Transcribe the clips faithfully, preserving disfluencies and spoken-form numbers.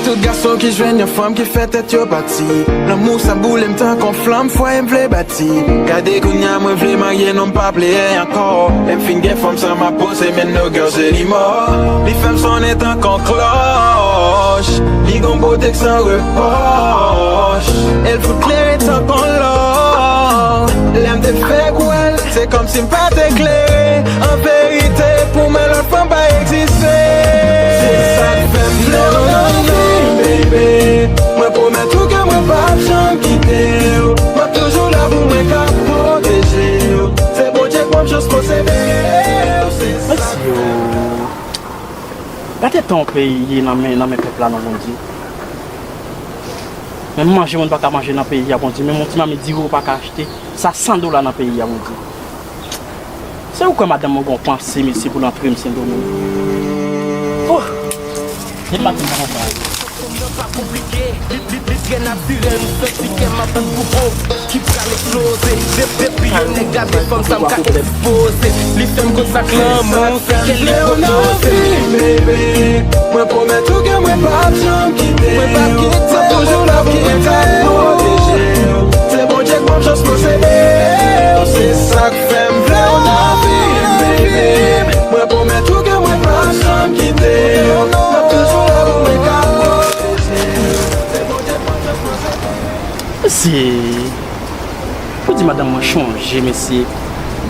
Tout gason ki jwenn yon fanm ki fè tèt yo pati. Lanmou sa boule m tankou flanm, fwaye m vle bati. Gade kounya mwen vle marye, non m pa pleye ankò. Lè m fin gen fanm sa m ap poze men no girl se li mò. Li fè m sonnen tankou klòch. Li gon bote k san repwòch. E l fout klere tankou lò. Lè m te fèk wè l, se kòmsi m pa te klere. An verite, pou mwen lòt fanm pa egziste. Se sa k fè m vle w nan vi m, baby. Mwen pwomèt ou ke mwen p ap janm kite w. M ap toujou la pou mwen ka pwoteje w. Se Bondye k ban m chans posede w. Se sa. Mesye, gade tan yon peyi ye nan men, nan men pèp la, non, Bondye. Menm manje, moun pa ka manje nan peyi a, Bondye. Menm yon ti mamit diri ou pa ka achte. Sa san dola nan peyi a, Bondye. Se ou kwè madanm mwen gon panse, mesye, pou l antre m Sendomeng? Oh! Depi maten m pa konprann. Li, li, li trè natirèl, m santi kè m ap tankou bonm ki pral eksploze. De-, depi yon nèg gade fanm sa m ka ekspoze. Li fè m konn sa k lanmou, se kè li pwopoze. Mwen pwomèt ou ke mwen p ap janm kite w. Mwen p ap kite w, mwen p ap kite w. Se Bondye k ban m chans posede w. Se sa k fè m vle w nan vi m, baby. Mwen pwomèt ou ke mwen p ap janm kite w. M ap toujou la pou mwen ka pwoteje w. Se Bondye k ban m chans posede w. Mesye, pou di madanm mwen chonje, mesye,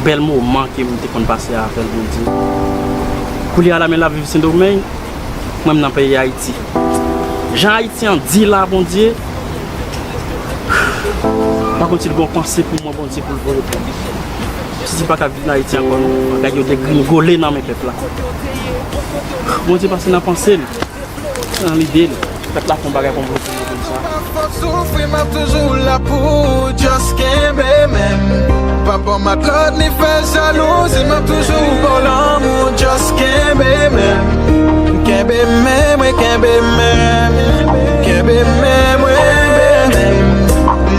bèl moman ke m te konn pase avè l, Bondye. Koulye a la, men l ap viv Sendomeng, mwen m nan peyi Ayiti. Jan Ayiti an di la, Bondye, pa konn si l gon panse pou mwen, Bondye, pou l voye pou mwen. Si di pa ka viv nan Ayiti ankò, non. Bagay yo degringole nan men pèp la. Bondye pase nan panse l. Nan lide l, pèp la fè yon bagay konplike konsa. Pa fòk soufri, m ap toujou la pou w, just kenbe men m. Pa ba w matlòt ni fè jalouzi, m ap toujou ba w lanmou, just kenbe men m. Kenbe men mwen, kenbe men m. Kenbe men mwen, kenbe men m.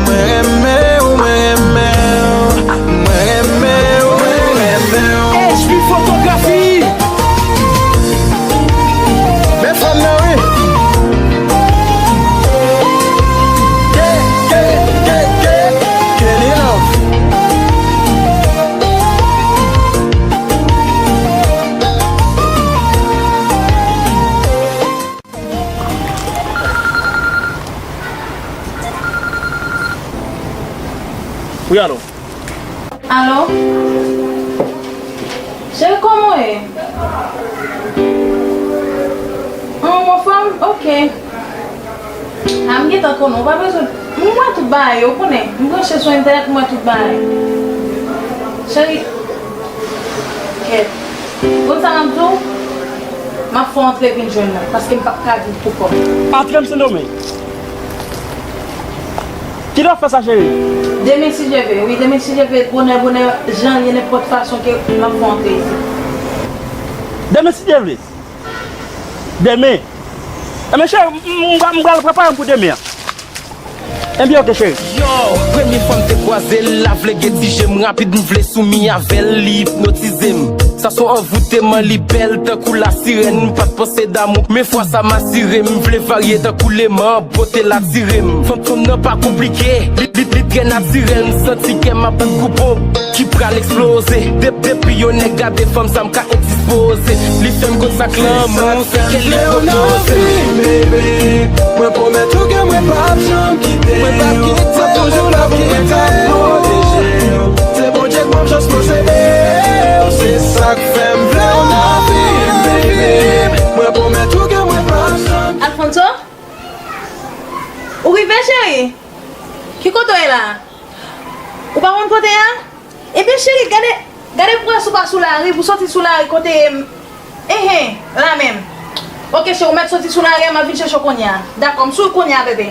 Mwen renmen w, mwen renmen w. Mwen renmen w, mwen renmen w. H P Fotografi. Men fanm nan wi. Ke, ke, ke, ke, Kelly Love. Wi, alo. Alo? Cheri, kòman w ye? An, m anfòm? Ok. A, m gentan konnen, ou pa bezwen. M wè tout bagay, ou konnen. M branche sou entènèt, m wè tout bagay. Cheri, kèt. Ou konn sa m ap di w? M ap fè w antre vin jwenn mwen, paske m p ap ka viv pou kò m. Antre m Sendomeng. Kilè w ap fè sa, cheri? Demen, si Dye vle. Wi, demen, si Dye vle, bonè, bonè, jan l ye, nenpòt fason ke m ap fè w antre isit. Demen, si Dye vle. Demen. Enben, cheri, m, m, m pral prepare m pou demen an. Enben, ok, cheri. Yo, premye fwa m te kwaze l, la vle gen ti je m rapid, m vle soumi avè l, li ipnotize m. Sa son anvouteman, li bèl tankou lasirèn. M pa t panse damou, men fwa sa m asire m. M vle varye tankou leman, bote l atire m. Fanm, fanm nan pa konplike, li, li, li trè natirèl. M santi kè m ap tankou bonm ki pral eksploze. De-, depi yon nèg gade fanm sa, m ka endispoze. Li fè m konn sa k lanmou, se kè li pwopoze. Mwen pwomèt ou ke mwen p ap janm kite w. Mwen p ap kite w, mwen p ap kite w. Se Bondye k ban m chans posede w. Se sa k fè m vle w nan vi m, baby. Mwen pwomèt ou ke mwen p ap janm. Alfonso? Ou rive, cheri? Ki kote w ye la? Ou pa konn kote a? Ebyen, cheri, gade, gade pou wè si w pa sou lari, pou soti sou lari kote ye m. Enhen, la menm. Ok, cheri, ou mèt soti sou lari a, m ap vin chèche w kounye a. Dakò, m sou l kounye a, bebe.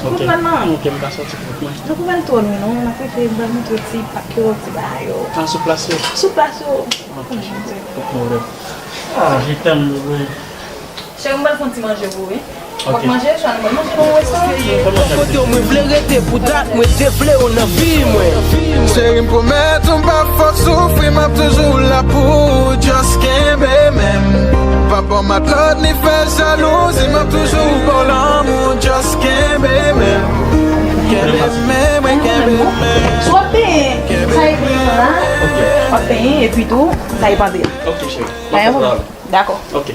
Ok. Ou pral nan. Ok, m pa sòti pou manje. Nou pa pral twò lwen non, m ap prefere m pral montre w ti pak yo, ti bagay yo. Ah, sou plas yo? Sou plas yo. Ok. Poko rèv. Ah, je t'aime, bébé. Cheri, m pral fè yon ti manje pou ou, wi. W ap manje, swa nou pral manje nan yon restoran. Kote w mwen vle rete pou dat mwen te vle w nan vi mwen. Cheri, m pwomèt ou m p ap fè w soufri, m ap toujou la pou ou, just kenbe men m. Pa ban m matlòt ni fè jalouzi, m ap toujou ba w lanmou, just kenbe men m. Kenbe men mwen, kenbe men m. Si w ap benyen, sa e pou sa la, w ap benyen, epi tou, sa e panze. Ok, cheri. Pa gen pwoblèm. Dakò. Ok.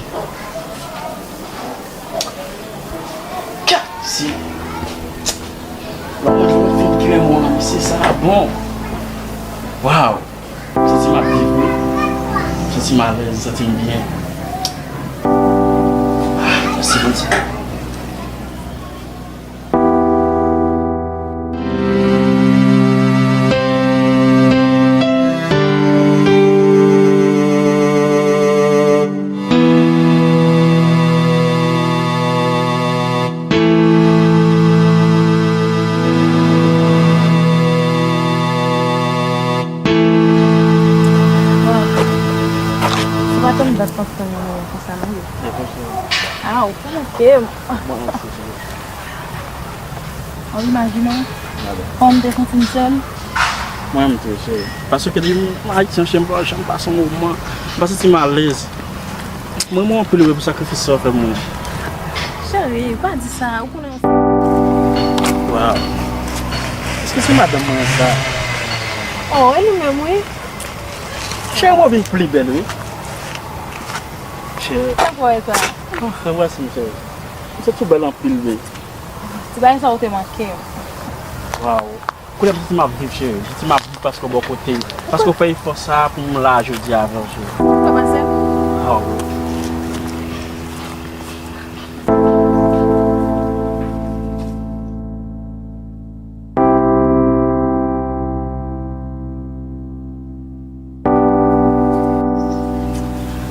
Tcha! Si. Lòt mwen fin krèm an, mesye, sa bon. Waw! Santi m ap viv, wi. Santi m alèz, santi m byen. Ah, mèsi, Bondye. Ou pa tann dat panse nan moman konsa, non, yo. Ah, ou pa manke m. Ou imajine w kòman m te santi m sèl? Mwen menm tou, cheri. Paske depi m Ayiti, cheri, m pa janm pase yon moman. M pa santi m alèz. Mwen renmen w anpil, wi, pou sakrifis sa w fè pou mwen. Cheri, pa di sa. Ou konnen yon... Waw. Èske se madanm mwen sa? Oh, e li menm, wi. Cheri, mwen vin pli bèl, wi. Cheri. Sa fè w sa? Oh, anbrase m, cheri. Ou se tou bèl anpil, wi. Ti bagay sa ou te manke m. Waw. Kounye a m santi m ap viv, cheri. M santi m ap viv paske w bò kote m. Paske w fè efò sa a pou m la jodi a avè w, cheri. Ou pa panse m? Ah, wi.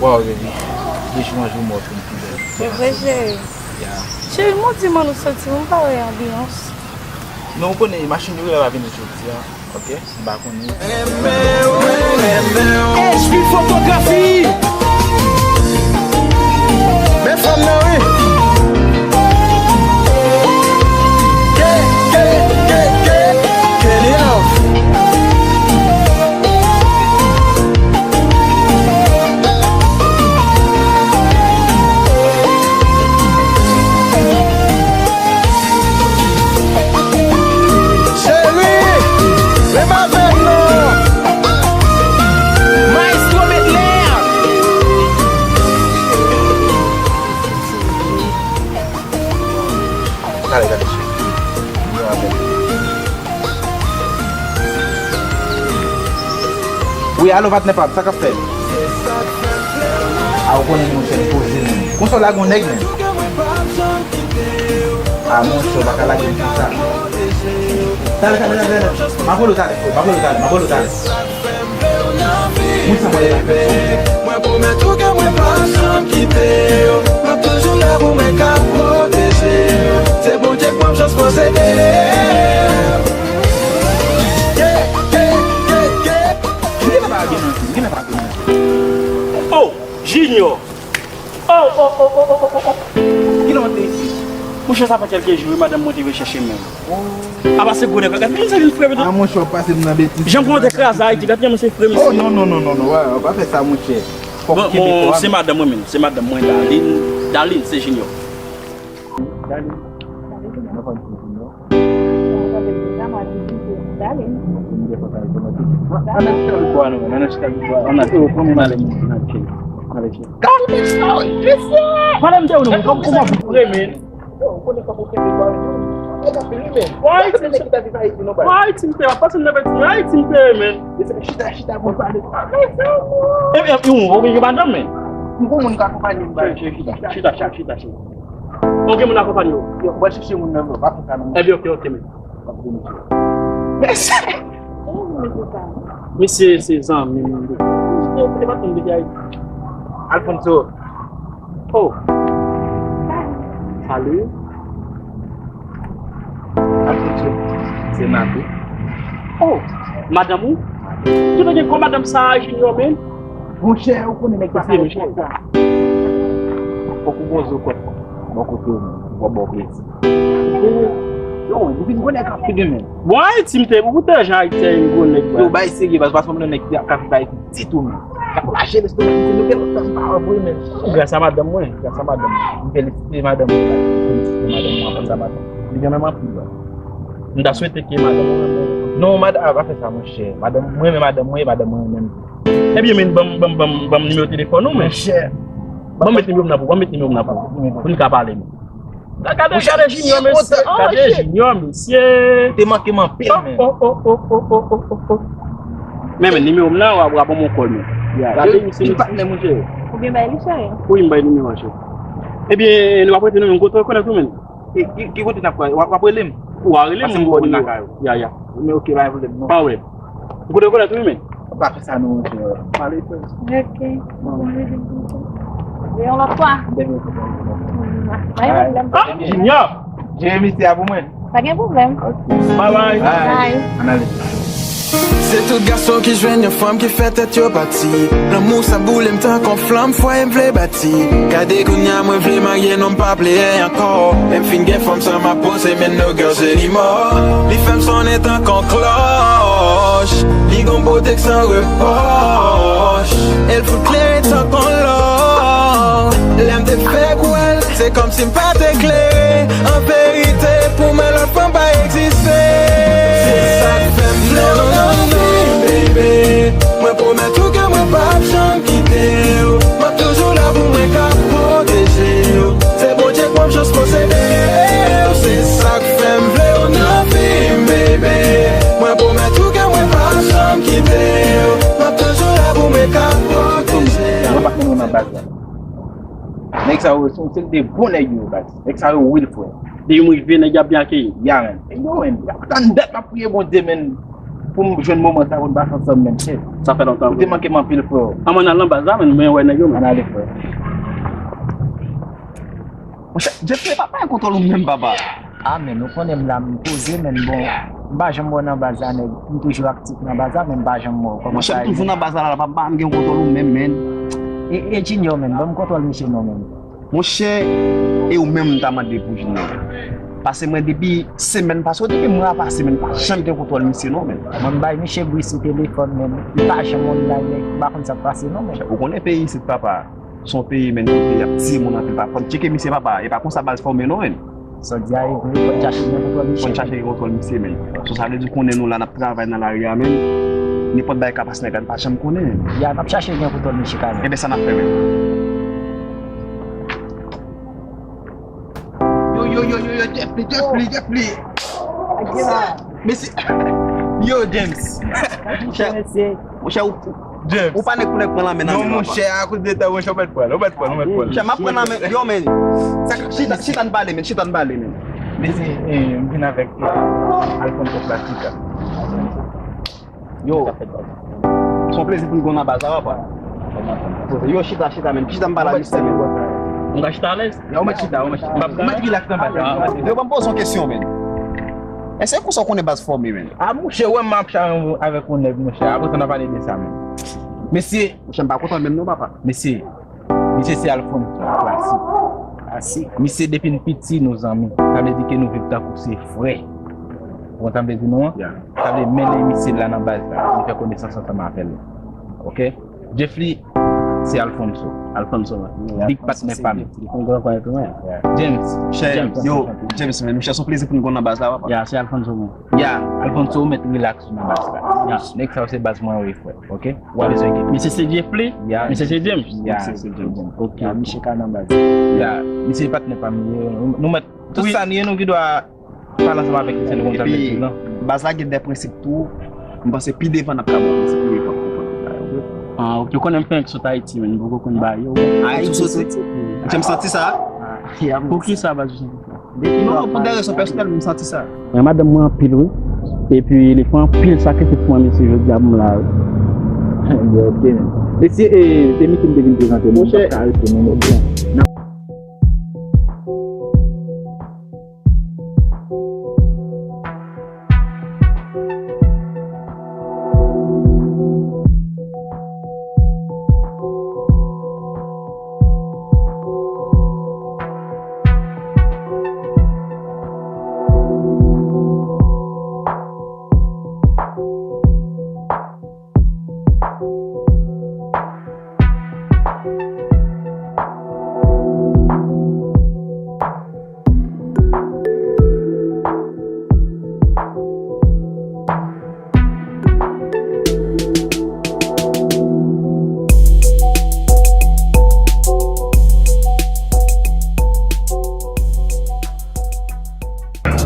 Waw, baby. Dechouman jou mò fin pi bèl. Se vre, cheri. Yeah. Cheri, m di mwen nou soti, m pa wè anbyans. Non, ou konnen, machin yo la pa vini jodi a. Ok, m pa konnen. H P Fotografi. Men fanm nan, wi. Ke, ke, ke, ke, Kelly Love. Ale, gade chèf. Yo avè l. Wi, alo, patnè pa m, sa k ap fèt? A, ou konnen monchè, m poze menm. Konsa w lage yon nèg menm? A, monchè, w pa ka lage m konsa. Talè, talè, talè, talè. M ap rele w talè, frè, m ap rele w talè, m ap rele w talè. Moun sa pale la. Mwen pwomèt ou ke mwen p ap janm kite w. M ap toujou la pou mwen ka pwoteje w. Se Bondye k ban m chans posede w. Yeah, yeah, yeah, yeah. Genlè pa gen anyen, genlè pa gen anyen. Oh, Junior! Oh, oh, oh, oh, oh, oh, oh. Kilè w antre isit? Monchè, sa fè kèlke jou, wi, madanm mwen te vin chèche m menm. Oh. A pase gwo nèg la, gade, men se vin frè, ah, monchè, w ap pase m nan betiz. Jan m konnen te kraze Ayiti, gade, men se frè, mesye. Oh, non, non, non, non, non, w pa fè sa, monchè. Fòk ou kenbe kò a. Bon, se madanm mwen menm, se madanm mwen, Darline. Darline, se Junior. Darline. Darline. Ann al chita vikwa nou, ann al chita vikwa. Ann al chita vikwa. Ann al chita vikwa. Ann al chita vikwa. Ann al chita vikwa. Pale m de ou non, kòman, kòman pou remen? Yo, ou konnen kòman ou kenbe kwa yo. Nèg anpil wi men. Why Tim Tim? Why Tim Tim? Pase m nan bèt. Why Tim Tim, man? Chita, chita, bon, pale. E, e, ou, ou gen madanm, men? M gon moun k akonpanye m, baz. Chita, chita, chita, chita. Ou gen moun akonpanye w? Yo, mwen chèche moun nan, bro. Pa fè sa non. Ebyen, oke, oke, men. Mèsi. Misye se zanmi m. Misye se patron de Ayiti. Alfonso. Oh. Salut. Alfonso. Se Matou. Oh, madanm ou? Ki te gen kò madanm sa a, Junior, men? Monchè, ou konnen nèg pa ka reponn sa. Fòk ou poze w kwè bò kote w menm, ou pa bò kredi. Yo, ou vin gwo nèg anpil wi men. Bon, Ayiti m te, pou te jan Ayiti a vin gwo nèg. Yo, bay serye, baz, paske m nan nèg ki ka viv Ayiti ditou men. K ap rache lestomak, nou gen lontan m pa wè w vre men. Gras a madanm mwen, gras a madanm mwen. M felisite madanm mwen, m felisite madanm mwen, gras a madanm mwen. Li gen menm anpil la. M ta swete ke madanm mwen renmen. Non, madanm, a, pa fè sa, monchè. Madanm, mwen renmen madanm mwen, e madanm mwen renmen m. Ebyen, men, ban m, ban m, ban m, ban m nimewo telefòn ou, men. Monchè. Ban m met nimewo m nan pou, ban m met nimewo m nan pou. Pou n ka pale, men. Gade, gade Junior, mesye. Gade Junior, mesye. Te manke m anpil, men. Oh, oh, oh. Men, men, nimewo m nan, w a, w a ban m yon kòl, men. Gade, mesye. Li patnè, monchè. Ou byen bay li, cheri? Wi, m bay nimewo a, cheri. Ebyen, nou ap rete nou menm kote, w rekonèt ou, men. E, ki, ki kote n ap pral? W ap, w ap rele m? W a rele m, m ba w nimewo. Ya, ya. Men ok, pa gen pwoblèm, non. Pa wè. Ou kote w konnen tou, men. Pa fè sa, non, monchè. Pale, frè. Ok. Bon. Yon lòt fwa. Dènye fwa. Pa gen pwoblèm. Ah, Junior! Jere misye a pou mwen. Pa gen pwoblèm. Ok. Bye bye. Bye. Bye. Ann ale. Se tout gason ki jwenn yon fanm ki fè tèt yo pati. Lanmou sa boule m tankou yon flanm, fwaye m vle bati. Gade kounye a mwen vle marye, non m pa pleye ankò. Lè m fin gen fanm sa m ap poze, men no girl se li mò. Li fè m sonnen tankou yon klòch. Li gon bote k san repwòch. E l fout klere tankou yon lò. Lè m te fèk wè l, se kòmsi m pa te klere. An verite, pou mwen lòt fanm pa egziste. Se sa k fè m vle w nan vi m, baby. Mwen pwomèt ou ke mwen p ap janm kite w. M ap toujou la pou mwen ka pwoteje w. Se Bondye k ban m chans posede w. Se sa k fè m vle w nan vi m, baby. Mwen pwomèt ou ke mwen p ap janm kite w. M ap toujou la pou mwen ka pwoteje w. Mwen pa konn nan baz la. Nèg sa yo, se, se de bon nèg yo, baz. Nèg sa yo real, frè. Depi m rive, nèg y ap byen akeyi. Ya, men. Yo, men, y ap tann dat, m ap priye Bondye, men, pou m jwenn moman sa, pou n pase ansanm, men, chèf. Sa fè lontan, wi. Ou te manke m anpil, frè. Ann, ann al nan baz la, men, mwen wè nèg yo, men. Ann ale, frè. Monchè, Jeffrey, pa, pa gen kontwòl ou menm, papa. Ah, men, ou konnen m la, m poze, men, bon, m pa janm wè w nan baz la, nèg. M toujou aktif nan baz la, men m pa janm wè w. Monchè, m toujou nan baz la, la, papa, m pa gen kontwòl ou menm, men. E, e Junior, men, ban m kontwòl misye non, men. Monchè, e ou menm m ta mande pou Junior. Paske mwen depi semèn pase, depi mwa pase, men m pa janm gen kontwòl misye non, men. Mwen m bay misye bri sou telefòn, men li pa janm online, men m pa konn sa k pase non, men. Ou konnen peyi isit, papa, se yon peyi, men, kote y ap tiye moun anpil, papa. Fò n tcheke misye, papa. E pa konsa baz fòme non, men. Sa w di a e vre, fò n chache gen kontwòl misye. Fò n chache gen kontwòl misye, men. So, sa vle di w konnen nou la, n ap travay nan lari a, men. Nenpòt bagay ka pase, nèg la, n pa janm konnen. Ya, n ap chache gen kontwòl misye kanmenm. Enben, sa n ap fè, men. Yo, Yo, yo, yo, yo, Jeff Lee, Jeff Lee, Jeff Lee. Mesye, yo, James. Monchè, monchè, ou, ou pa nèg pou nèg pran lanmen nan men non, papa. Monchè, akoz de tan, monchè, ou mèt pran, ou mèt pran, ou mèt pran. Monchè, m ap pran lanmen, yo, men. Chita, chita n pale, men, chita n pale, men. Mesye, eh, m vin avèk, eh, Alfonso Plastika. Yo, se yon plezi pou n gen w nan baz la, papa. Yo, chita, chita, men. Chita, m pale a misye, men. Ou ka chita alèz? Ya, ou mèt chita, ou mèt chita. Ou mèt rilaks nan baz la. Yo, ban m poze yon kesyon, men. Èske konsa w konnen baz fòme, men? A, monchè, wè m ap chale avèk yon nèg, monchè. Apre sa, n a pale de sa, men. Mesye. Monchè, m pa kontan menm non, papa. Mesye. Misye se Alfonso, klasik. Klasik. Misye depi n piti, nou zanmi. Sa vle di ke nou viv tankou se frè. Ou konprann sa m vle di nou an? Ya. Sa vle mennen misye la nan baz la. Nou fè konesans ansanm avè l. Oke? Jeff Lee, se Alfonso. Alfonso, wi. Big patnè pa m. Li se Jeff Lee, yon gran patnè tou, wi. James, James, yo, James, men, monchè, se yon plezi pou n gen w nan baz la, papa. Ya, se Alfonso, wi. Ya, Alfonso, ou mèt rilaks nan baz la. Ya, nèg sa yo se baz mwen yo ye, frè. Oke? Ou pa bezwen enkyete. Misye se Jeff Lee? Ya. Misye se James? Ya. Misye se James. Oke. Ya, misye ka nan baz. Ya, misye patnè pa m, nou, nou mèt, tout sa nou ye, nou gen dwa pale ansanm avèk misye, nou konn sa misye di, non? Epi, baz la gen de prensip tou, m panse pi devan n ap ka ba w prensip yo, yo p ap konprann tout bagay, oke? Ah, oke. Ou konnen m fè yon sot Ayiti, men m poko konn ba yo. Ah, sou soti? James santi sa? Ah, ya, poukisa baz ou santi sa? Non, pou de rezon pèsonèl, m santi sa. Mwen, madanm mwen anpil, wi. Epi, li fè anpil sakrifis pou mwen, mesye, jodi a pou m la, wi. Bon, oke, men. Mesye, e, se misye m te vin prezante, men m pa ka rete, non, men bon.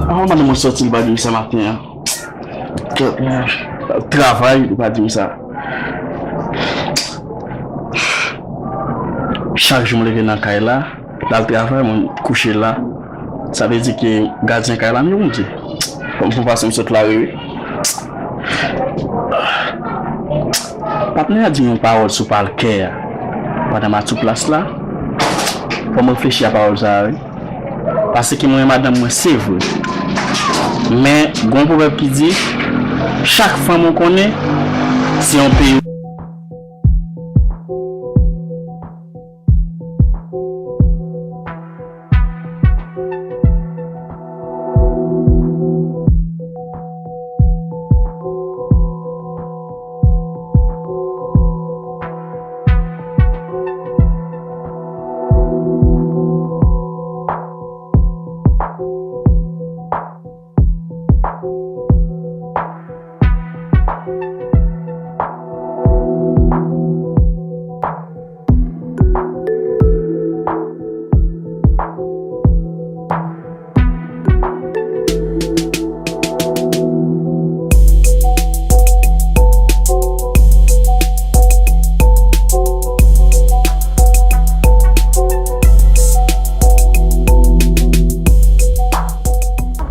Avan madanm mwen sòti, li pa di m sa maten an. Travay, li pa di m sa. Chak jou m leve nan kay la, l al travay, mwen kouche la. Sa vle di ke gadyen kay la, men Bondye. Fò m fè yon fason m sot la, wi, wi. Patnè a di m yon pawòl sou palkè a. Pandan m a sou plas la, fò m reflechi a pawòl sa a, wi. Paske mwen renmen madanm mwen, se vre. Men, gen yon pwovèb ki di, chak fanm ou konnen, se yon peyi.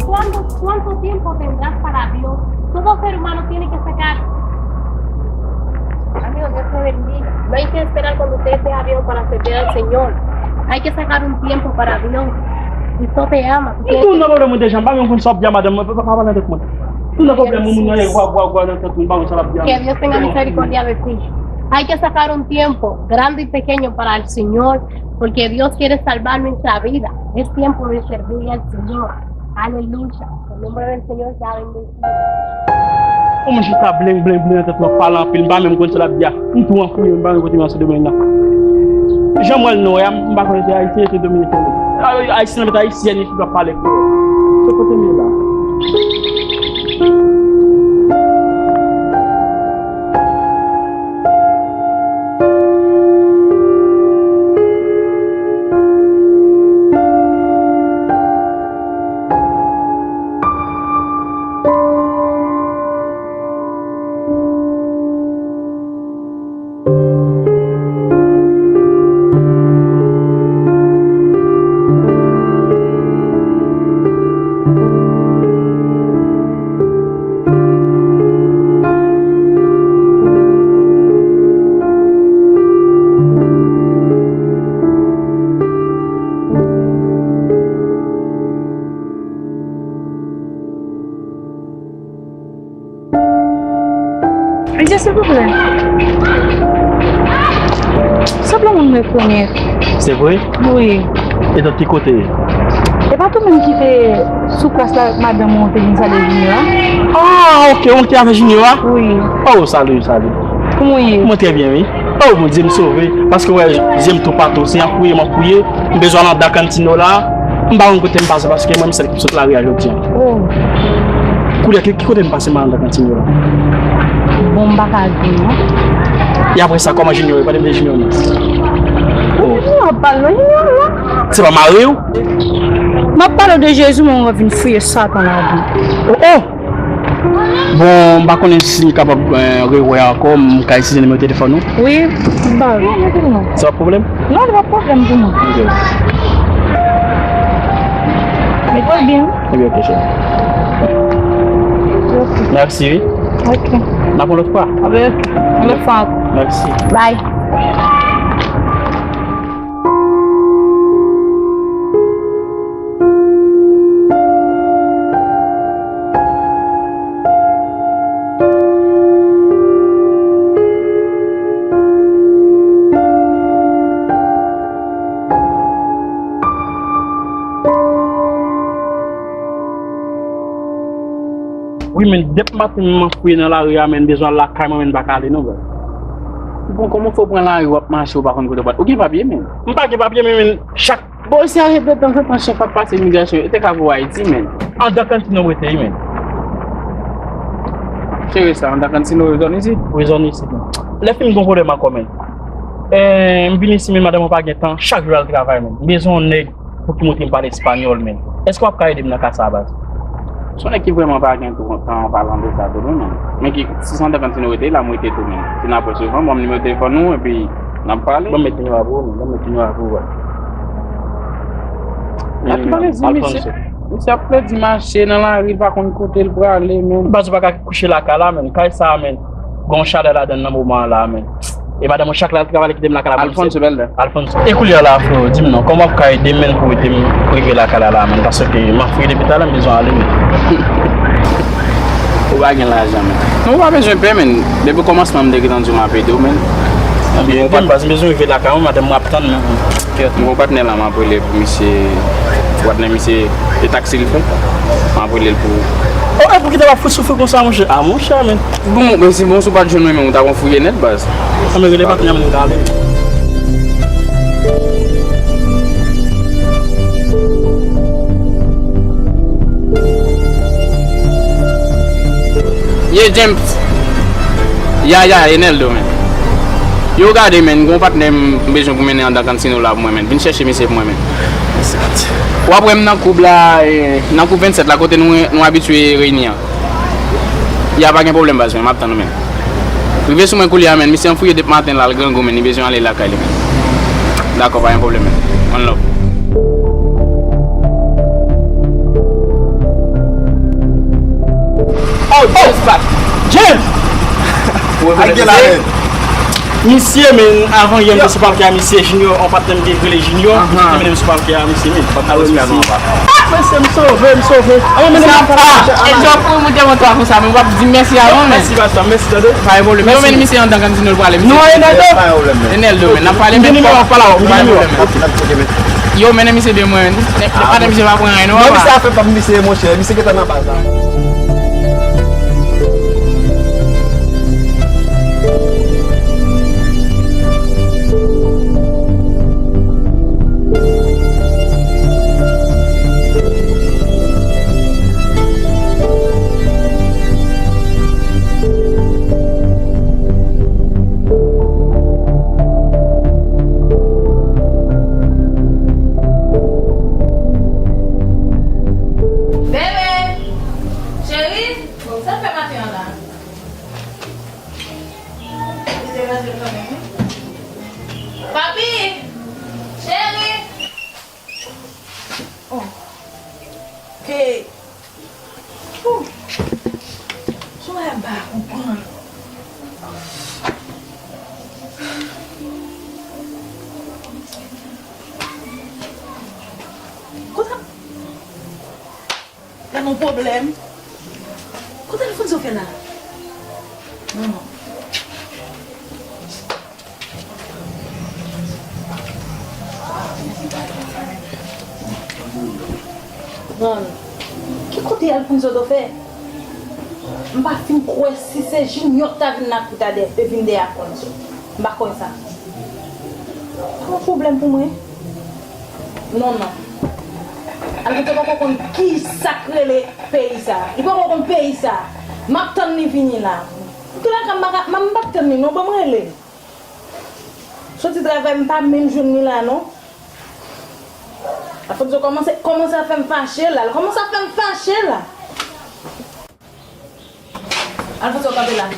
¿Cuánto, cuánto tiempo tendrás para Dios? Todo ser humano tiene que sacar. Amigo, Dios te bendiga. No hay que esperar cuando usted sea viejo para servir al Señor. Hay que sacar un tiempo para Dios. Cristo te ama. Mwen tou nan pwoblèm mwen deja, m pa menm konn sa w ap di a madanm mwen, pa, pa, pa pale avèk mwen. Tou nan pwoblèm mwen, moun nan, gwa, gwa, gwa, nan tèt mwen, m pa konn sa l ap di a. Que Dios tenga misericordia de ti. Hay que sacar un tiempo grande y pequeño para el Señor, porque Dios quiere salvar nuestra vida. Es tiempo de servirle al Señor. Aleluya. El nombre del Señor sea bendecido. Ou mwen jis ap blen, blen, blen nan tèt mwen, pale anpil, m pa menm konn sa l ap di a. M tou anfouye, m pa menm kote m al sou domèn nan. Jan m wè l non, m pa konnen se ayisyen, se dominiken. Ayisyen, mèt ayisyèn, isit w ap pale kreyòl. Se kote m ye la. Mesye, silvouplè. Sanble moun rekonèt. Se vre? Wi. E dòt ki kote? E pa tou moun ki te sou plas la avèk madanm ou te vin salye Junior a? Ah, ok, ou ki avèk Junior a? Wi. Oh, salut, salut. Kòman w ye? Mwen trè byen, wi. Oh, Bondye, m sove. Paske, wè, zye m tou patou. Se an kouye, m an kouye. M bezwen al anndan kantin yo la. M pa konn kote m pase paske mwen, m sèl ki sot lari a jodi a. Oh. Koulye a, ki, ki kote m pase m al anndan kantin yo la? Bon, m pa ka di, non. E apre sa, kòman Junior ye? Pale m de Junior, non. Oh. Non, pa non, Junior, non. Se pa mari w? M ap pale w de Jezi, men w vin fouye Satan ladan. Oh, oh! Bon, m pa konnen si m kapab, eh, rewè ankò, m ka itilize nimewo telefòn ou? Wi, ba, wi, wi, wi. Se pa pwoblèm? Non, li pa pwoblèm pou mwen. Ok. Mete l byen. Ebyen, ok, cheri. Ok. Mèsi, wi. Ok. N ap yon lòt fwa. Ebyen, ok. Yon lòt fwa ankò. Mèsi. Bye. Wi, men, dèp maten m ap fouye nan lari a, men, bezwen al lakay mwen, men, m pa ka ale non, bro. Bon, kòman fè w pran lari w ap mache, w pa konn kote w pral? Ou gen papye, men? M pa gen papye, men, men, chak Bon, isi a, gen de tanzantan chèf ap pase imigrasyon, yo te ka voye w Ayiti, men. Anndan kantin yo m rete, wi, men. Cheri sa, anndan kantin yo, rezon isit? Rezon isit, men. Lè fini, gon pwoblèm ankò, men. Eh, m vin isi, men madanm mwen pa gen tan, chak jou l al travay, men. M bezwen yon nèg pou ki montre m pale espanyòl, men. Èske w ap ka ede m nan ka sa a, baz? Se yon nèg ki vrèman pa gen tou tan an palan de sa tou, non, men. Men ki, si se anndan kantin yo rete, la m rete tou, men. Si n ap wè souvan, ban m nimewo telefòn ou, epi n ap pale. Ban m met nimewo a pou ou, men. Ban m met nimewo a pou ou, wè. Ak malezi, misye, misye ap pèdi mache nan lari, li pa konn kote l prale, men. Baz, ou pa ka kouche lakay la, men. Kay sa a, men. Gon chalè ladan l nan moman an la, men. E madanm mwen chak lè al travay, li kite m lakay la, bon, Alphonse Belda. Alphonse. E koulye a la, freo, di m non, kòman w ap ka ede m, men, pou ede m rive lakay la, la, men, paske m ap fouye depi talè, m bezwen ale, men. Ou pa gen lajan, men. Non, ou pa bezwen pè, men. Depi kòmansman, m te gentan di w m ap ede w, men. Ebyen, ede m, baz, m bezwen rive lakay mwen, madanm mwen ap tann mwen. M gon patnè la, m ap rele pou misye, patnè misye, e taksi li fè. M ap rele l pou. Oh, e pou ki ta va fout soufri konsa, monchè? Ah, monchè, men. Bon, men si bon, si w pa t jwenn mwen, men ou ta konn fouye nèt, baz. Ann rele patnè a, m gade. Ye, James. Ya, ya, Eneldo, men. Yo, gade, men, gon patnè m bezwen pou mennen anndan kantin yo la pou mwen, men. Vin chèche misye pou mwen, men. W ap wè m nan koub la, eh, nan koub vennsèt la, kote nou, nou abitye reyini an. Ya, pa gen pwoblèm, baz, men, m ap tann ou, men. Rive sou mwen koulye a, men. Misye an fouye depi maten la, l grangou, men. Li bezwen ale lakay li, men. Dakò, pa gen pwoblèm, men. One love. Oh, James, bat! James! Ou rekonèt misye? Misye, men, avan yè, m te sou palke a, misye Junior, yon patnè m te rele Junior, misye te mennen m sou palke a, misye, men. Ah, mesye, m sove, m sove. Ah, men, men, ah, e jòf pou mwen te montre konsa, men w ap di mèsi avan, men. Mèsi, pastè, mèsi, tande. Pa gen pwoblèm, mèsi. Yo, men, misye anndan kantin yo, l prale, misye. Non, Eneldo. Pa gen pwoblèm, men. Eneldo, men, n ap pale, men. M gen nimewo a, pale avè w, m gen nimewo a. Ok, men. Yo, men, misye de mwen, men. Patnè misye pa pran anyen, non, papa. Misye a fè pa misye, monchè, misye gentan nan baz la. Bebe! Cheri! Sa w fè maten an la? Li deranje l kanmenm, wi. Papi! Cheri! Oh. Ke. Ouh. Sou la m pa konprann. Kote. Gad yon pwoblèm. Kote Alfonso fè la? Non. Konprann. Ki kote Alfonso t ap fè? M pa fin kwè si se Junior k ta vin la pou ta dè, vin dèyè Alfonso. M pa kwè sa. Pa yon pwoblèm pou mwen. Non, non. Alfonso poko konn ki sa k rele peyi sa. Li poko konn peyi sa. M ap tann li vini la. Tout la ka m pa ka, m pa ap tann li non, ban m rele. Soti travay, m pa menm jwenn li la non. Alfonso kòmanse, kòmanse ap fè m fache la. L kòmanse ap fè m fache la. Alfonso, kanpe la.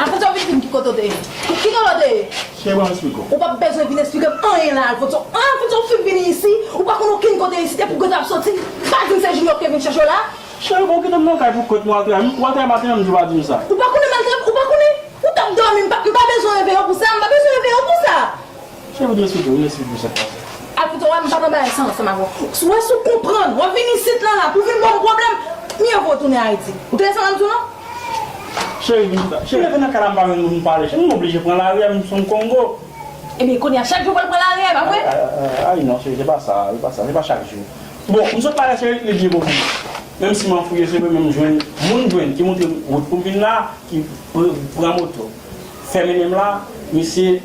Alfonso, vin di m ki kote w te ye. Ki kote w te ye? Cheri, ban m esplike w. Ou p ap bezwen vin esplike m anyen la, Alfonso. An, Alfonso, ou fin vini isi, ou pa konn okenn kote isi, depi w gentan ap soti, pa di m se Junior ki te vin chache w la. Cheri, bon, kite m nan kay pou kont mwen, w al travay. W al travay maten an, m di w pa di m sa. Ou pa konnen m al travay, ou pa konnen? Ou t ap dòmi, m pa, m pa bezwen reveye w pou sa, m pa bezwen reveye w pou sa. Cheri, vin esplike w, vin esplike w sa k pase. Alfonso, wè, m pa nan bagay sa ansanm avè w. Si w wè si w konprann, w ap vin isit la, la, pou vin ban m pwoblèm, myevwo w tounen Ayiti. Ou tande sa m ap di w non? Cheri, vin chita. Cheri, leve nan kay la, m pa jwenn moun pale. Cheri, m oblije pran lari a, m se yon Kongo. Ebyen, kounye a, chak jou w pral pran lari a, e pa vre? Ay, ay, ay, ay, non, cheri, se pa sa, se pa sa, se pa chak jou. Bon, m sot pale, cheri, li di bon pou mwen. Menm si m anfouye, se vre, men m jwenn, moun jwenn ki montre m wout pou m vin la, ki pr-, pran moto, fè mennen m la, misye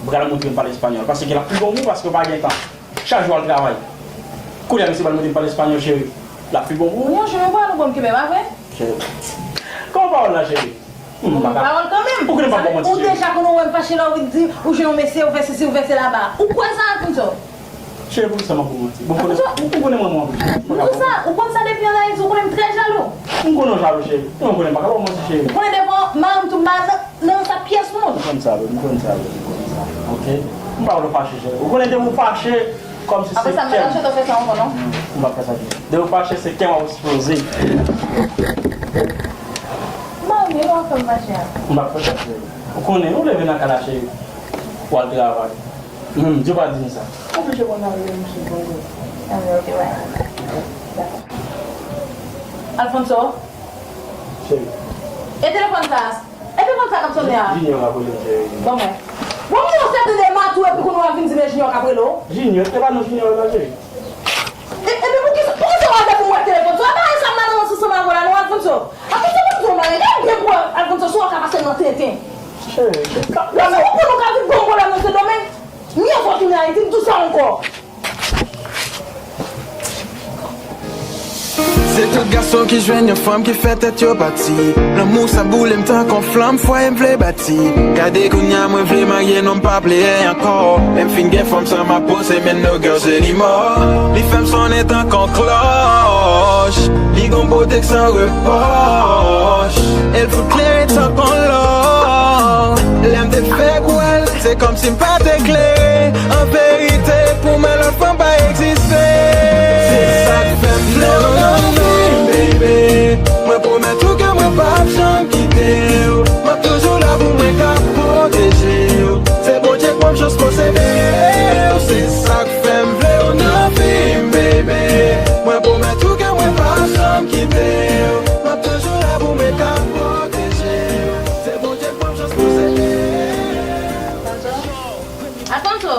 pral montre m pale espanyòl, paske l ap pi bon pou ou, paske w pa gen tan. Chak jou w al travay. Kounye a, misye pral montre m pale espanyòl, cheri. L ap pi bon pou ou. Yon jou, yon pawòl ou ban m kenbe, pa vre? Cheri. Kòman pawòl la, cheri? Hmm, m pa ka. Pawòl kanmenm. Ou konnen m pa bon manti, cheri. Ou deja konnen w wè m fache la, ou vin di, ou jwenn yon mesye, ou fè sesi, ou fè sela ba. Ou kwè sa, Alfonso? Cheri, poukisa m ap ba w manti? Bon, konnen, ou, ou konnen mwen, mwen anpil. M di sa, ou konn sa depi an Ayiti, ou konnen m trè jalou. M konnen w jalou, cheri. Ou konnen m pa ka ba w manti, cheri. Ou konnen devan mari m tou m pa nan, nan sa pyès moun. M konn sa, baby, m konn sa, baby, m konn sa. Oke? M pa vle w fache, cheri. Ou konnen depi w fache, kòmsi se kè m. Apre sa, m pa ta swete w fè sa ankò, non? M p ap fè sa, cheri. Depi w fache, se kè m ap eksploze. Mami, ou ap fè m fache a. M p ap fè sa, cheri. Ou konnen, ou leve nan kay la, cheri. W al travay. Menm Dye pa di m sa. Oblije pran lari a, misye, bon, bon. Ah, ok, bye. Alfonso? Cheri. E telefòn sa a? E telefòn sa k ap sonnen a? Junior ap rele m, cheri. Ban mwen. Bon, moun se tande matou epi kounye a w ap vin di m e Junior k ap rele w? Junior, e pa non Junior la, cheri. E, epi poukisa, poukisa w ap fè pou m wè telefòn sa? E pa sa m nan ansanm avè w la non, Alfonso. Alfonso, ban m di w yon bagay. Gade byen pou wè, Alfonso, si w ka pase m nan tenten. Cheri, se pa. Paske ou konn ou ka vin ban m pwoblèm nan Sendomeng. Myevwo w tounen Ayiti, m di w sa ankò. Se tout gason ki jwenn yon fanm ki fè tèt yo pati. Lanmou sa boule m tankou yon flanm, fwaye m vle bati. Gade kounye a mwen vle marye, non m pa pleye ankò. Lè m fin gen fanm sa m ap poze men no girl se li mò. Li fè m sonnen tankou yon klòch. Li gon bote k san repwòch. E l fout klere tankou yon lò. Lè m te fèk wè l, se kòmsi m pa te klere. An verite, pou mwen lòt fanm pa egziste. Se sa k fè m vle w nan vi m, baby. Mwen pwomèt ou ke mwen p ap janm kite w. M ap toujou la pou mwen ka pwoteje w. Se Bondye k ban m chans posede w. Se sa k fè m vle w nan vi m, baby. Mwen pwomèt ou ke mwen p ap janm kite w. M ap toujou la pou mwen ka pwoteje w. Se Bondye k ban m chans posede w. Alfonso!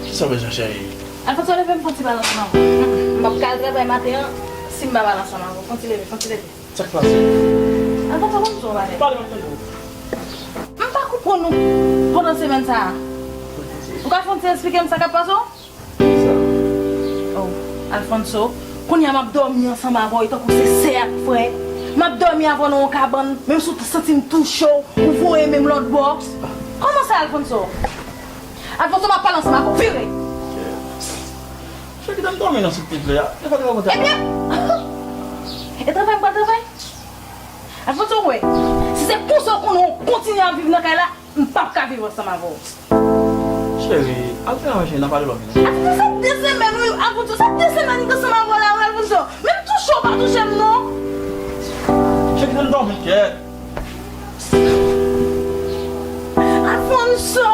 Kisa w bezwen, cheri? Alfonso, leve m fè yon ti pale ansanm avè w. M p ap ka al travay maten an si m pa pale ansanm avè w. Fè yon ti leve, fè yon ti leve. Sa k pase? Alfonso, ban m di w yon bagay. Pale, m ap tande w. M pa konprann ou pandan semèn sa a. Ou ka fè yon ti eksplike m sa k ap pase w? Kisa? Oh, Alfonso, kounye a m ap dòmi ansanm avè w, e tankou se sè ak frè. M ap dòmi avè w nan yon kabann, menm si w santi m touche w, ou voye men m lòt bò. Kòman sa, Alfonso? Alfonso, m ap pale ansanm avè w, vire! Chè, kite m dòmi non, silvouplè. E pa travay ou pral travay? Ebyen, e travay m pral travay? Alfonso, w wè, si se konsa w konnen w kontinye ap viv nan kay la, m p ap ka viv ansanm avè w. Cheri, al travay, cheri, n a pale lòt jou. Alfonso, sa de semèn, wi. Alfonso, sa de semèn m t ansanm avè w la, wi, Alfonso. Menm touche w pa touche m, non. Cheri, kite m dòmi, kèt. Alfonso!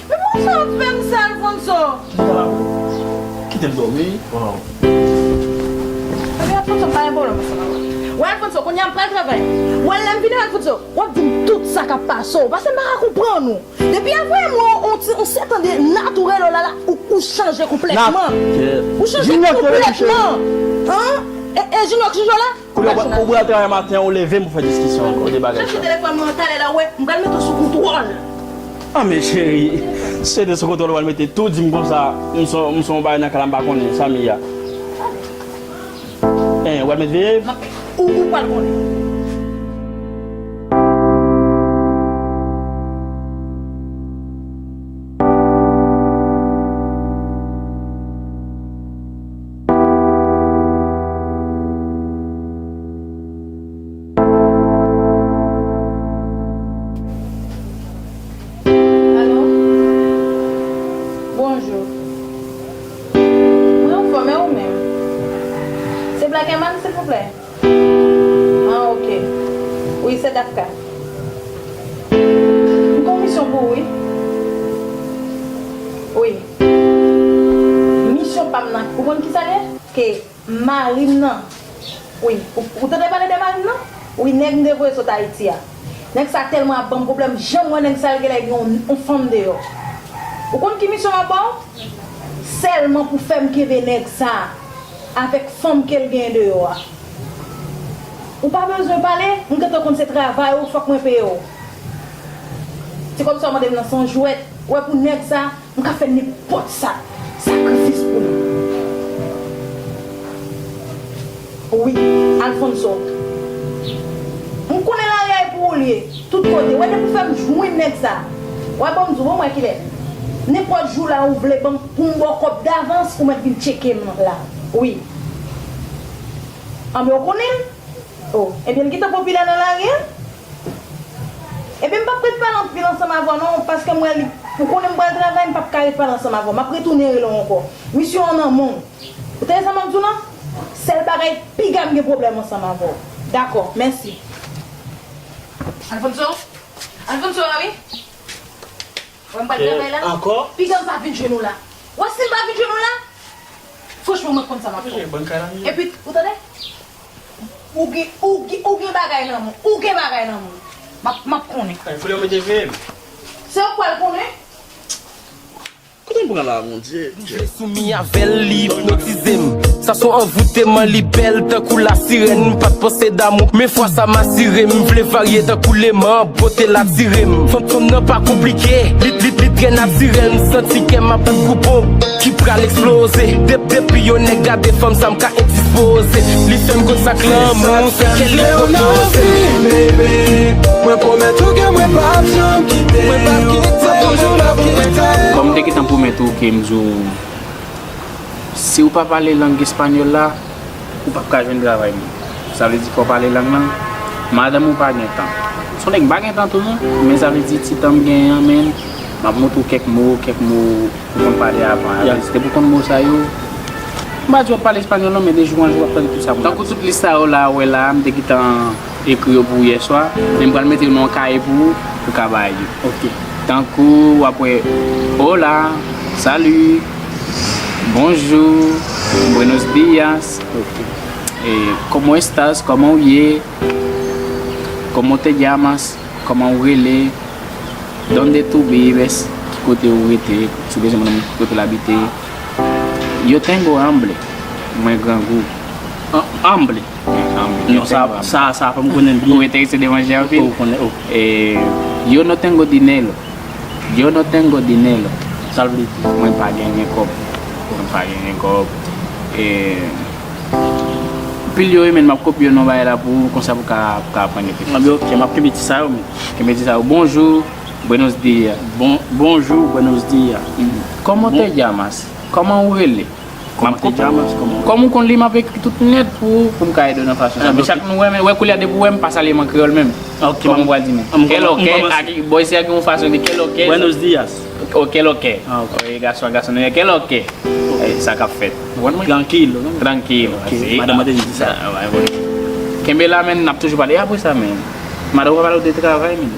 Men poukisa w ap fè m sa, Alfonso? Kite m dòmi. Ebyen, Alfonso, m pa gen pwoblèm ansanm avè w. Wè Alfonso, kounye a m pral travay. Wè lè m vini Alfonso, w ap di m tout sa k ap pase w, paske m pa ka konprann ou. Depi avè mwen yon ti yon sèt an de natirèl w la la, ou, ou chanje konplètman. Ou chanje konplètman. Hein? E, e Junior k chanje w la? Kounye a ou pral travay maten an, ou leve m pou fè diskisyon ankò, de bagay sa. Chèche telefòn mwen an talè la, wè, m pral mete w sou kontwòl. Ah, men cheri, se de sou kontwòl ou pral mete tou, di m konsa, m son, m son bagay nan kay la, m pa konnen, sa m ye a. Eh, ou pral met veye? Ou, ou pral konnen. Alo? Bonjou. Mwen anfòm, e ou menm? Se Black Herman, silvouplè? Ah, ok. Wi, se Dafka. M gon misyon pou ou, wi. Wi. Misyon pa m nan, ou konn kisa l ye? Ke mari m nan. Wi, ou, ou tande pale de mari m nan? Wi, nèg m te voye sot Ayiti a. Nèg sa tèlman ap ban m pwoblèm, janm wè nèg sa l genlè gen yon, yon fanm deyò. Ou konn ki misyon m ap ba w? Sèlman pou fè m kenbe nèg sa avèk fanm ke l gen deyò a. Ou pa bezwen pale, m gentan konn se travay ou, fòk mwen peye w. Se kòmsi w mande m nan se yon jwèt. Ou wè pou nèg sa, m ka fè nenpòt sa. Sakrifis pou li. Wi, Alfonso. M konnen lari a e pou ou l ye. Tout kote. Wè depi w fè m jwenn nèg sa. Wè ban m di w, bon, m wè kilè. Nenpòt jou la ou vle ban m pou m ba w kòb davans, ou mèt vin tcheke m la. Wi. Anben, ou konnen m? Oh, ebyen, l gentan popilè nan lari a? Ebyen, m p ap ret pale anpil ansanm avè w non, paske m wè li, ou konnen m pral travay, m p ap ka ret pale ansanm avè w. M ap retounen rele w ankò. Misyon an nan men w. Ou tande sa m ap di w lan? Sèl bagay, piga m gen pwoblèm ansanm avè w. Dakò, mèsi. Alfonso? Alfonso, a wi? Wè m pral travay la. Ankò? Piga m pa vin jwenn ou la. Wè si m pa vin jwenn ou la, franchman, mwen konn sa m ap fè. Epi, ou tande? Ou gen, ou gen, ou gen bagay nan men w. Ou gen bagay nan men w. M ap, m ap konnen. Ay, foude w mete veye m. Se ou k pral konnen. Kote m pran la, Bondye? M vle soumi avè l, li ipnotize m. Sa son anvouteman, li bèl tankou lasirèn. M pa t panse damou, men fwa sa m asire m. M vle varye tankou leman, bote l atire m. Fanm, fanm nan pa konplike, li, li, li trè natirèl. M santi kè m ap tankou bonm ki pral eksploze. De, depi yon nèg gade fanm sa, m ka endispoze. Li fè m konn sa k lanmou, se kè li pwopoze. Mwen pwomèt ou ke mwen p ap janm kite w. M ap toujou la pou mwen. Kòm m te gentan pwomèt ou ke m di w, si w pa pale lang espanyòl la, ou p ap ka jwenn travay, menm. Sa vle di fò w pale lang lan. Madanm ou pa gen tan. Se yon nèg m pa gen tan tou non, men sa vle di ti tan m genyen an, menm, m ap montre w kèk mo, kèk mo ou konn pale avan. Ya. Se te pou konn mo sa yo. M pa di w ap pale espanyòl non, men de jou an jou w ap tande tout sa moun ap di. Tankou tout lis sa yo la, ou wè la, m te gentan ekri yo pou ou yèswa, men m pral mete yo nan yon kaye pou ou, ou ka bay yo. Ok. Tankou w ap wè, hola, salut, bonjour, buenos días, eh, cómo estás, kòman w ye, cómo te llamas, kòman w rele, dónde tú vives, ki kote ou rete, si w bezwen moun ki kote l abite. Yo tengo hambre, mwen grangou. Hambre. Non, sa, sa, sa, fò m konnen l byen. Ou enterese de manje anpil? Ou konnen, ou. Eh, yo no tengo dinero. Yo no tengo dinero. Sa l vle di? Mwen pa genyen kòb. Mwen pa genyen kòb. Eh, pil yo, men m ap kopye non bagay la pou ou, konsa pou ka, pou ka aprann yo pi fasil. Anben, ok, m ap kenbe ti sa yo, men. Kenbe ti sa yo. Bonjour, buenos días. Bon, bonjour, buenos días. Cómo te llamas? Kòman ou rele? Kòman te djamas, kòman? Kòm ou konn li, m ap ekri tout nèt pou ou, pou m ka ede w nan fason sa. Men chak nou wè, men wè koulye a depi w wè m pa salye m an kreyòl menm. Kòman m pral di menm? Kè lòkè, ak bò isi a gen yon fason de kè lòkè. Buenos días. Oh, kè lòkè. Ah, ok. Wi, gason, gason nou ye, kè lòkè. Eh, sa k ap fèt. Ou konn mwen? Trankil. Trankil. Ok. Madanm mwen te di sa. Kenbe la, men n ap toujou pale. E apre sa, men. Madanm ou pa pale w de travay, men.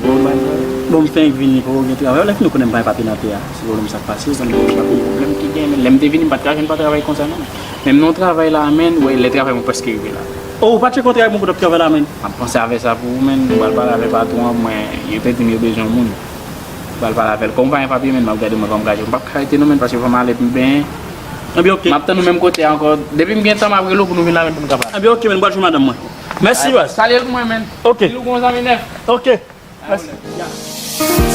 Bon, m fenk vini pou gen travay. Lè fini ou konnen m pa gen papye nan tè a. Se pwoblèm sa k pase, zanmi, m pa konn pwoblèm ki gen, men lè m te vini, m pa t ka jwenn pa travay konsa, non. Menm nan travay la, men, wè, lè travay mwen prèske rive la. Oh, ou pa tcheke yon travay bon kote w ap travay la, menn? M ap panse avè sa pou ou, menn. Mwen pral pale avè patwon an, mwen, yo te di m yo bezwen moun. Mwen pral pale avè l. Kòm m pa gen papye, menn, m ap gade mwen kòman m ka jwenn. M p ap ka rete non, menn, paske fò m ale pou m benyen. Ebyen, oke. M ap tann ou menm kote a ankò. Depi m gen tan, m ap rele w pou nou vin la, menn, pou nou ka pale. Ebyen, oke, menn, m pral jwenn madanm mwen. Mèsi, baz. Salye l pou mwen, menn. Oke. Di l ou gon zanmi nèf. Oke.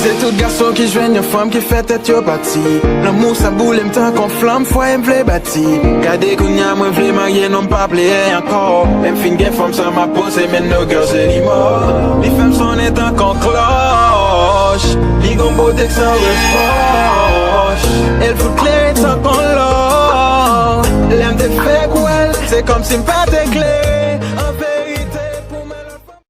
Se tout gason ki jwenn yon fanm ki fè tèt yo pati. Lanmou sa boule m tankou yon flanm, fwaye m vle bati. Gade kounye a mwen vle marye, non m pa pleye ankò. Lè m fin gen fanm sa m ap poze, men no girl se li mò. Li fè m sonnen tankou yon klòch. Li gon bote k san repwòch. E l fout klere tankou yon lò. Lè m te fèk wè l, se kòmsi m pa te klere. An verite, pou mwen lòt fanm.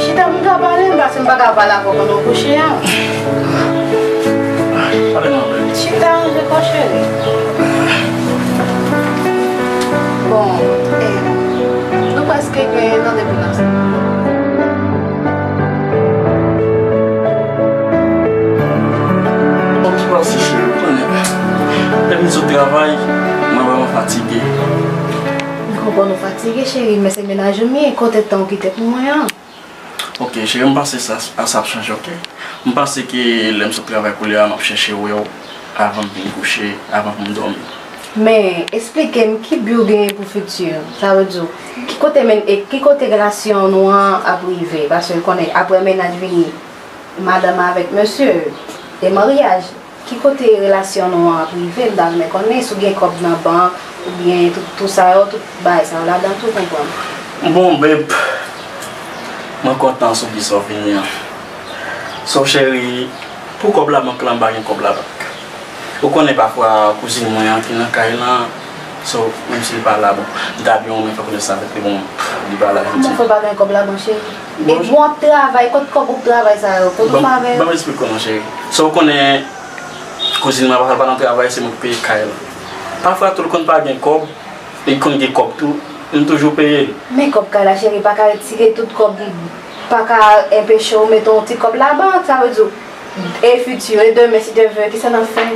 Chita pou m ka pale, m, paske m pa ka pale avè w pandan w kouche a. Pale non, baby. Chita, ranje kò w, cheri. Bon, eh, nou prèske gen yon an depi nou ansanm. Bon, ki pase, cheri, ou konnen. Lè m sot travay, mwen vrèman fatige. M konprann ou fatige, cheri, men se mennaj ou m ye, kote tan ou kite pou mwen an? Ok, cheri, m panse sa, sa ap chanje, ok? M panse ke lè m sot travay koulye a, m ap chèche wè w avan m vin kouche, avan pou m dòmi. Men, esplike m ki bi w genyen pou fiti w. Sa vle di, ki kote men, e ki kote relasyon nou an ap rive? Paske w konnen, apre mennaj vini madanm avèk mesye, e maryaj. Ki kote relasyon nou an ap rive? M ta renmen konnen si w gen kòb nan bank, oubyen tout, tout sa yo, tout bagay sa yo ladan tou, konprann. Bon, babe, mwen kontan sou ki sa w vini an. So, cheri, pou kòb labank lan, m pa gen kòb labank. Ou konnen pafwa kouzin mwen an ki nan kay lan, so, menm si li pa la, bon, m ta byen renmen fè konesans avèk li, bon, li pa la, jodi. Kòman fè w pa gen kòb labank, cheri? E bon, w ap travay, kot kòb ou travay sa yo? Kot ou fè avè yo? Ban m esplike w non, cheri. So, ou konnen, kouzin mwen, pafwa l pa nan travay, se mwen ki peye kay lan. Pafwa tou, l konn pa gen kòb, li konn gen kòb tou, m toujou peye l. Men kòb kay la, cheri, pa ka retire tout kòb, pa ka enpeche w mete yon ti kòb labank, sa vle di, e fiti, e demen, si Dye vle, kisa n ap fè?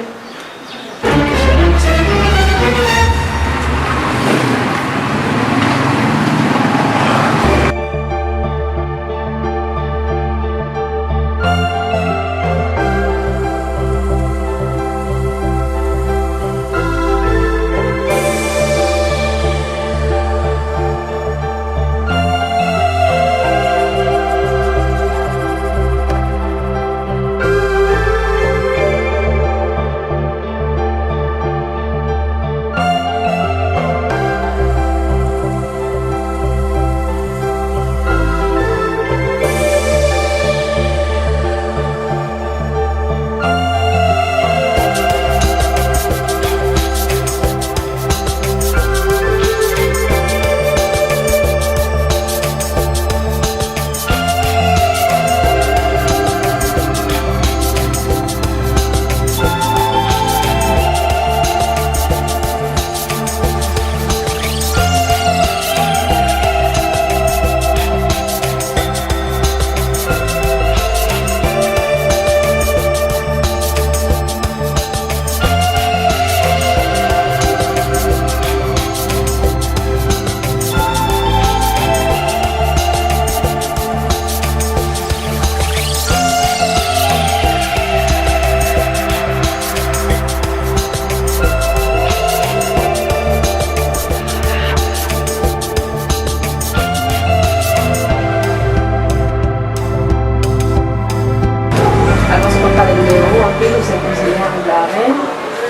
Alfonsou konn pale m de ou anpil, ou se kouzin mwen, ou la avè m,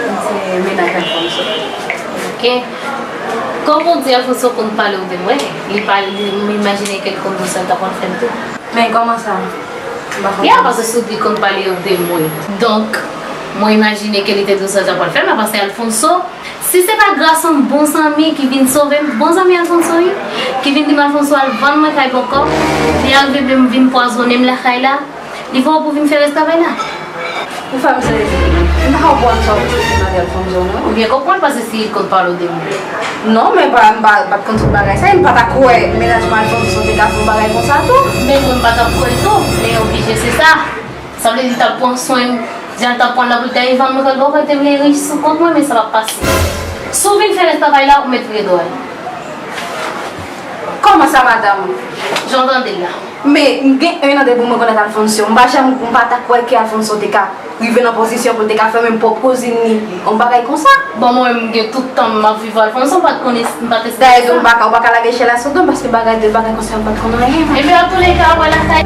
m se mennaj Alfonsou. Ok. Kòm ou di Alfonsou konn pale w de mwen, li pa, li, m imajine ke l konn di w sa l ta pral fè m tou. Men kòman sa? M pa konprann. Ya, paske si w di konn pale w de mwen. Donk, mwen imajine ke li te di w sa l ta pral fè m, paske Alfonsou, si se pa gras yon bon zanmi ki vin sove m, bon zanmi Alfonsou, wi, ki vin di m Alfonsou al vann mwen kay Bòkò, li al vle m vin pwazonnen m lakay la, li voye w pou vin fè rès travay la. Ou fè m sezi. M pa konprann sa w di nan Alfonso, non. Ou byen konprann, paske si li konn pale w de mwen. Non, men pa, m pa, pa t konn tout bagay sa, e m pa ta kwè mennaj mwen Alfonso te ka fè yon bagay konsa tou. Men mwen, m pa t ap kwè l tou, men oblije se sa. Sa vle di, l t ap pran swen m, jan l t ap pran nan pou l te rive an mwen, kòl bò, kòl te vle rich sou kont mwen, men sa p ap pase. Si w vin fè rès travay la, ou mèt vire dwèt. Kòman sa, madanm? Jan w tande l la. Men, m gen en an depi mwen konèt Alfonso. M pa janm, m pa ta kwè ke Alfonso te ka rive nan pozisyon pou l te ka fè menm pwòp kouzin li yon bagay konsa. Bon, mwen menm, m gen tout tan m ap viv Alfonso, m pa t konnen, m pa t espere sa. Dayè, m pa ka, ou pa ka lage chè la sou do m, paske bagay de bagay konsa, m pa t konn anyen. Ebyen, antouleka, wè lakay.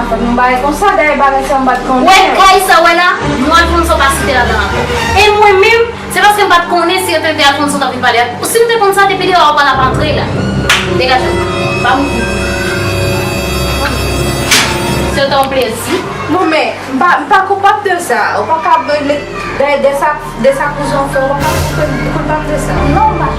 Fè nou bagay konsa, dayè bagay sa m pa t konnen. Wè kay sa wè la, non, Alfonso pa site ladan ankò. E mwen menm, se paske m pa t konnen si yo te vle Alfonso t ap vin pale ak ou. Si m te konn sa, depi dewa w pa t ap antre la. Degaje w. Ba m. Se te yon plezi. Non, men, m pa, m pa koupab de sa. Ou pa ka met de, de sa, de sa kouzen w fè, ou pa ka koupab de sa. Non, m pa.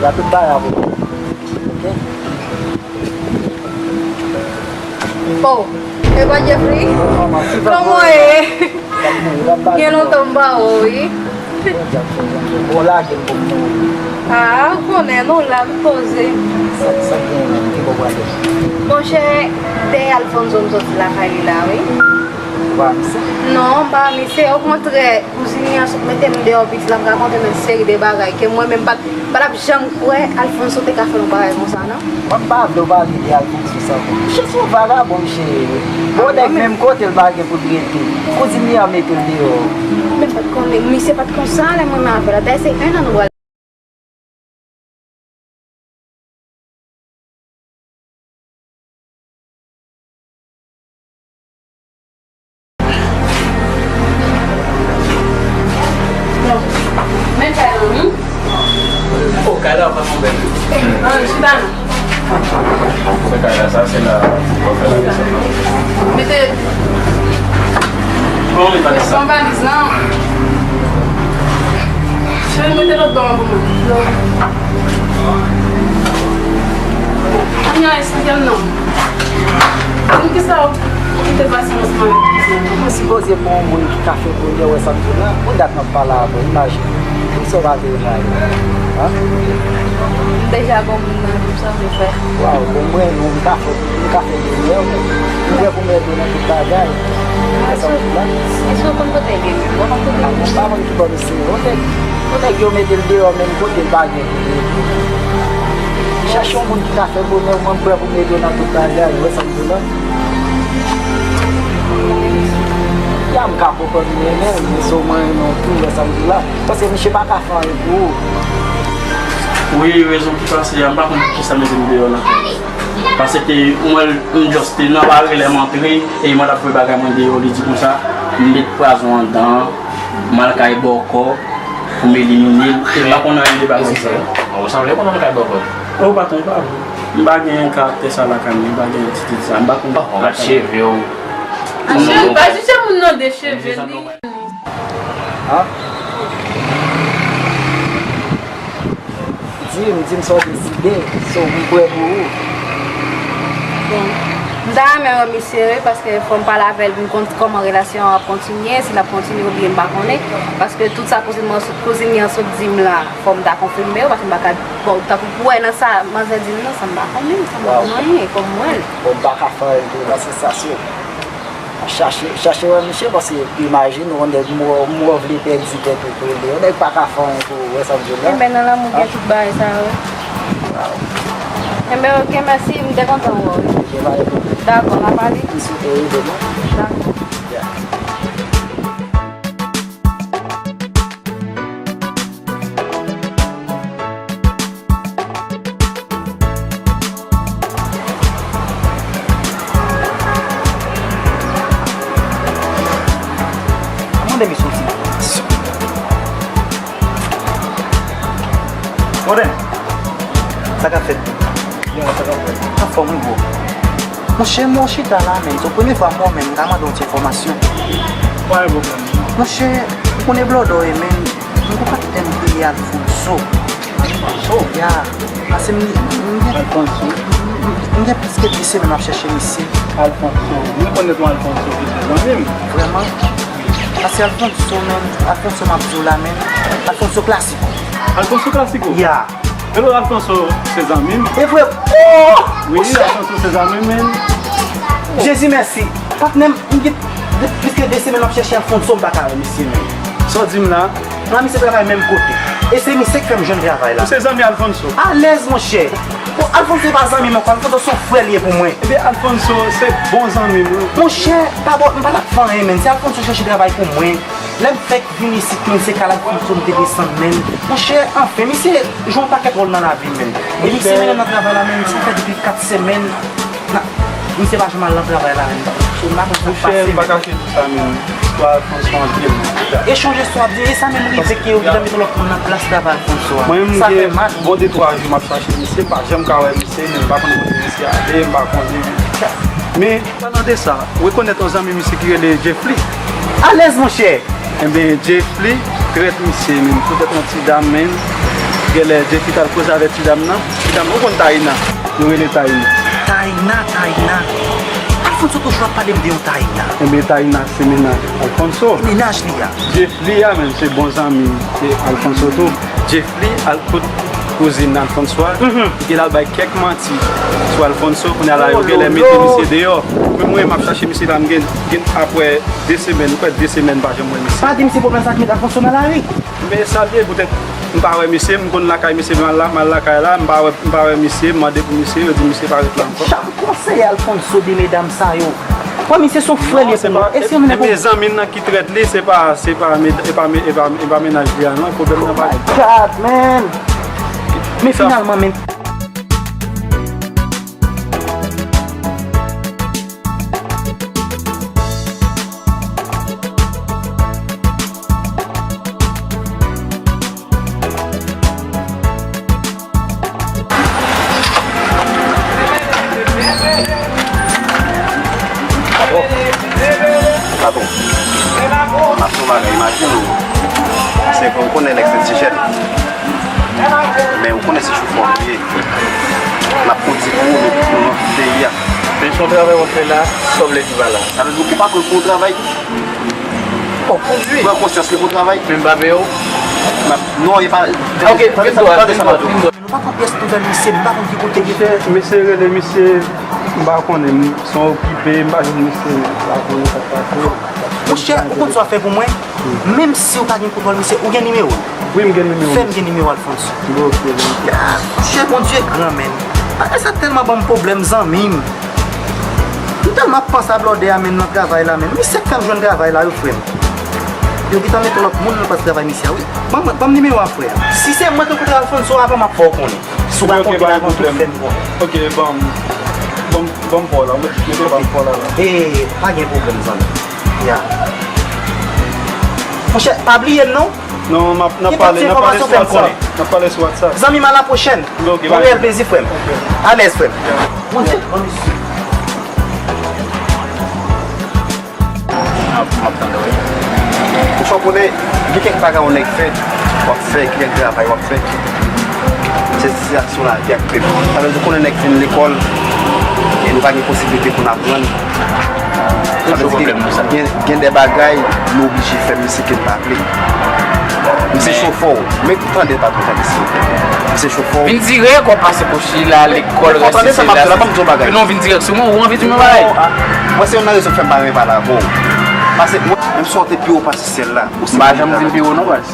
Y a tout bagay avè w. Oke? Oh, epa Jeffrey? Kòman w ye? Gen lontan m pa wè w, wi. Bon, lage m pou m. Ah, ou konnen, nou la, nou poze. Sa, sa k gen menm, ki bò w prale? Monchè, dèyè Alfonso m soti lakay li la, wi. Ou pa misye? Non, m pa misye. Okontrè, kouzin li an sot mete m deyò, pitit la ap rakonte m yon seri de bagay ke mwen menm pa t, pa t ap janm kwè Alfonso te ka fè yon bagay konsa, non. Mwen m pa vle w pale de Alfonso sa. Misye se yon vagabon, misye ye. Bon, nèg menm kote l pa gen pou l rete. Kouzin li an mete l deyò. Men m pa t konnen, misye pa t konsa lè m renmen avè l. Dayè se enn an nou pral. Men kay la, wi. Oh, kay la pa konbèt. An, chita non. Se kay la, sa se la. Mete. Bon, li pa sa. Son valiz lan. Cheri, mete lòt bò an pou mwen. Anya, esplike m non. Pou kisa ou kite pasyans mwen? Mwen sipoze pou yon moun ki ka fè bonè, wè sa m di w la. Pou dat n ap pale avè w, imajine. Poukisa w pa vle remare? Hein? M deja gon moun nan vi m, sa m vle fè? Waw, bon, mwen, m ka fè, m ka fè bonè, wi. M prè pou m ede w nan tout bagay. Wè sa m di w la? Èske w konn kote l ye? Ou konn kote l ye? Ah, m pa konn ki bò misye ye. Yon nèg, yon nèg yo mete l deyò menm kote l pa gen pou l rete. Chèche yon moun ki ka fè bonè, mwen, m prè pou m ede w nan tout bagay. Wè sa m di w la? Ya, m ka konprann ou renmen l, men se w mwen renmen w tou, wè sa m di w la. Paske misye pa ka fè anyen pou ou. Wi, rezon ki pase a, m pa konn poukisa mete m deyò nan kay la. Paske mwen, m just nan bare lè m antre, e mwen t ap voye bagay mwen deyò, li di konsa, m met pwazon anndan, m al kay bòkò, pou m elimine l, e m pa konn anyen de bagay sa yo. Ou sanble konn al kay bòkò. Oh, patwon, e pa vre. M pa gen karaktè sa lakay mwen, m pa gen atitid sa, m pa konn. Bon, gad cheve w. A cheve, pa jije moun nan de cheve li. Di m, di m sa w deside, so m prè pou ou. Bon, m ta renmen wè misye wi, paske fò m pale avè l pou m konn kòman relasyon an ap kontinye, si l ap kontinye oubyen m pa konnen. Paske tout sa kouzin mwen, kouzin li an sot di m la, fò m ta konfime yo, paske m pa ka, bon, tankou pou wè nan sa manzè di m nan, sa m pa konnen, sa m pa konn anyen, fò m wè l. Bon, m pa ka fè anyen pou ou nan sans sa, si. Chache, chache wè misye, paske imajine w, yon nèg mò, mò vle pèdi tèt ou pou li. Yon nèg pa ka fè anyen pou ou, wè sa m di w la. Enben, nan lanmou gen tout bagay sa yo. Enben, oke, mèsi, m te kontan wè w wi. Oke, pa gen pwoblèm. Dakò, n a pale. M swete w ede mwen. Dakò. Yeah. Mande misye yon ti bagay. Modèn, sa k ap fèt? Yo, sa k ap fèt? Anfòm wi, bro. Monchè, m wè w chita la, menn. Se premye fwa m wè w, menn. M ka mande w yon ti enfòmasyon? Pa gen pwoblèm. Monchè, ou konnen blòdò ye, menn. M gen patnè m ki rele Alfonso. Alfonso? Ya. Pase m, m gen, Alfonso? M, m, m gen plis ke de semèn m ap chèche misye. Alfonso. M rekonèt yon Alfonso ki se zanmi m. Vrèman? Pase Alfonso, menn. Alfonso m ap di w la, menn. Alfonso Clasico. Alfonso Clasico? Ya. Hello, Alfonso, se zanmi m. E vre? Oh! Wi, Alfonso se zanmi m, menn. Jezi mèsi. Patnè m, m gen de, plis ke de semèn m ap chèche Alfonso, m pa ka wè misye, menn. Sa w di m la? Mwen ak misye travay menm kote. E se misye k fè m jwenn travay la. Ou se zanmi Alfonso? Alèz, monchè. Bon, Alfonso se pa zanmi m ankò. Alfonso se yon frè li ye pou mwen. Ebyen, Alfonso se bon zanmi m, wi. Monchè, pa bò, m pa t ap fè anyen, menn. Se Alfonso chèche travay pou mwen. Lè m fèk vin isit, menn, se kay Alfonso m te desann, menn. Monchè, anfen, misye jwe yon pakèt wòl nan lavi m, menn. E misye mennen m nan travay la, menn, sa fè depi kat semèn. Na, misye pa janm al nan travay la, menn. Monchè, m pa konn sa k pase, menn. Monchè, m pa kache di w sa, menn. Istwa Alfonso anpil, menn. E chonje sa w ap di, e sa menm rive ke yo gentan mete lòt moun nan plas travay Alfonso a. Sa fè mal. Mwen menm, m gen bon de twa jou m ap chache misye, m pa janm ka wè misye, menn, m pa konn kote misye ale, m pa konnen. Men, palan de sa, rekonèt yon zanmi misye ki rele Jeffly. Alèz, monchè! Enben, Jeffly trèt misye menm. Poutèt yon ti dam menm. Genlè Jeffly t al koze avèk ti dam nan. Ti dam nan, ou konn Taina? Yo rele Taina. Taina, Taina. Alfonso toujou ap pale m de yon Taina. Enben, Taina se mennaj Alfonso. E mennaj li a. Jeffly a menm se bon zanmi e Alfonso tou. Jeffly al kot kouzin Alfonso a. Mhm. Li genlè al bay kèk manti sou Alfonso. Kounye a la, yo genlè mete misye deyò. Men mwen, m ap chache misye la, m gen, gen apre de semèn, m kwè de semèn m pa janm wè misye. Pa di m se pwoblèm sa k met Alfonso nan lari. Men sa l ye, poutèt m pa wè misye, m konn lakay misye, m al la, m al lakay la, m pa wè, m pa wè misye, m mande pou misye, yo di misye pa ret la ankò. Sa m konseye Alfonso de medam sa yo. Wè misye se yon frè li ye pou mwen. E si yon nèg, ebyen, zanmi l nan ki trèt li, se pa, se pa, e pa, e pa, e pa mennaj li a non, pwoblèm nan pa. Oh my God, man! Men finalman, men. Patwon, patwon, m ap fè yon bagay, imajine w, se ke w konnen nèg Sentijèn. Men ou konnen se chofè m ye. M ap kondi pou ou, men pou nou kite peyi a. Men se yon travay w ap fè la, sa w vle di pa la? Sa vle di ou pa pran pou yon travay? Bon, kondui. Pran konsyans li pou travay. Men m pa peye w? M ap, non, e pa. Ok, vin dwat, vin dwat, vin dwat. Nou pa pran pyès nouvèl misye, m pa konn ki kote li. Misye, misye rele misye, m pa konnen, m, se yon okipe, m pa jwenn misye, m pa konnen sa k pase. Monchè, ou konn sa w ap fè pou mwen? Menm si w pa gen kontwòl misye, ou gen nimewo l? Wi, m gen nimewo l. Fè m gen nimewo Alphonso. Bon, ok, bon. Ah, monchè, Bondye gran, menn. Bagay sa tèlman ban m pwoblèm, zanmi m. M tèlman ap panse a blòdè a, menn, nan travay la, menn. Misye k fè m jwenn travay la, wi, frè m. Yo gentan mete lòt moun nan plas travay misye a, wi. Ban m, ban m nimewo a, frè. Si se mwen k rankontre Alphonso avan, m ap fè w konnen. Si w pa konte nan kontou, fè m konnen. Ok, ban m. Ban m pa w la, mete pa m pa w la la. E, pa gen pwoblèm, zanmi. Ya. Monchè, pa bliye m non. Non, n ap, n ap pale, n ap pale sou WhatsApp. N ap pale sou WhatsApp. Zanmi m, a la pwochèn. Ok, ok, yon reyèl plezi, frè m. Ok. Alèz, frè m. Monchè, ban m isi. M ap, m ap tande, wi. Ou fò konnen, gen kèk bagay yon nèg fè, w ap fè, gen kèk travay w ap fè. Se sitiyasyon lavi ak peyi. Sa vle di, konnen nèg fin lekòl, e nou pa gen posiblite pou n aprann. Sa vle di, gen, gen, gen de bagay, nou oblije fè, menm si ke n pa vle. M se chofè w. Men tande, patwon, tande, silvouplè. M se chofè w. Vin dirèk, w ap pase Kochila, lekòl, rès isi, la. Fò tande sa m ap di w la, ban m di w yon bagay. Non, vin dirèk sou mwen, ou anvi di m yon bagay? Mwen, se youn nan rezon k fè m pa renmen pale avè w. Paske mwen, menm si w te pi wo pase syèl la, ou se moun ki travay. M pa janm di m pi wo non, baz.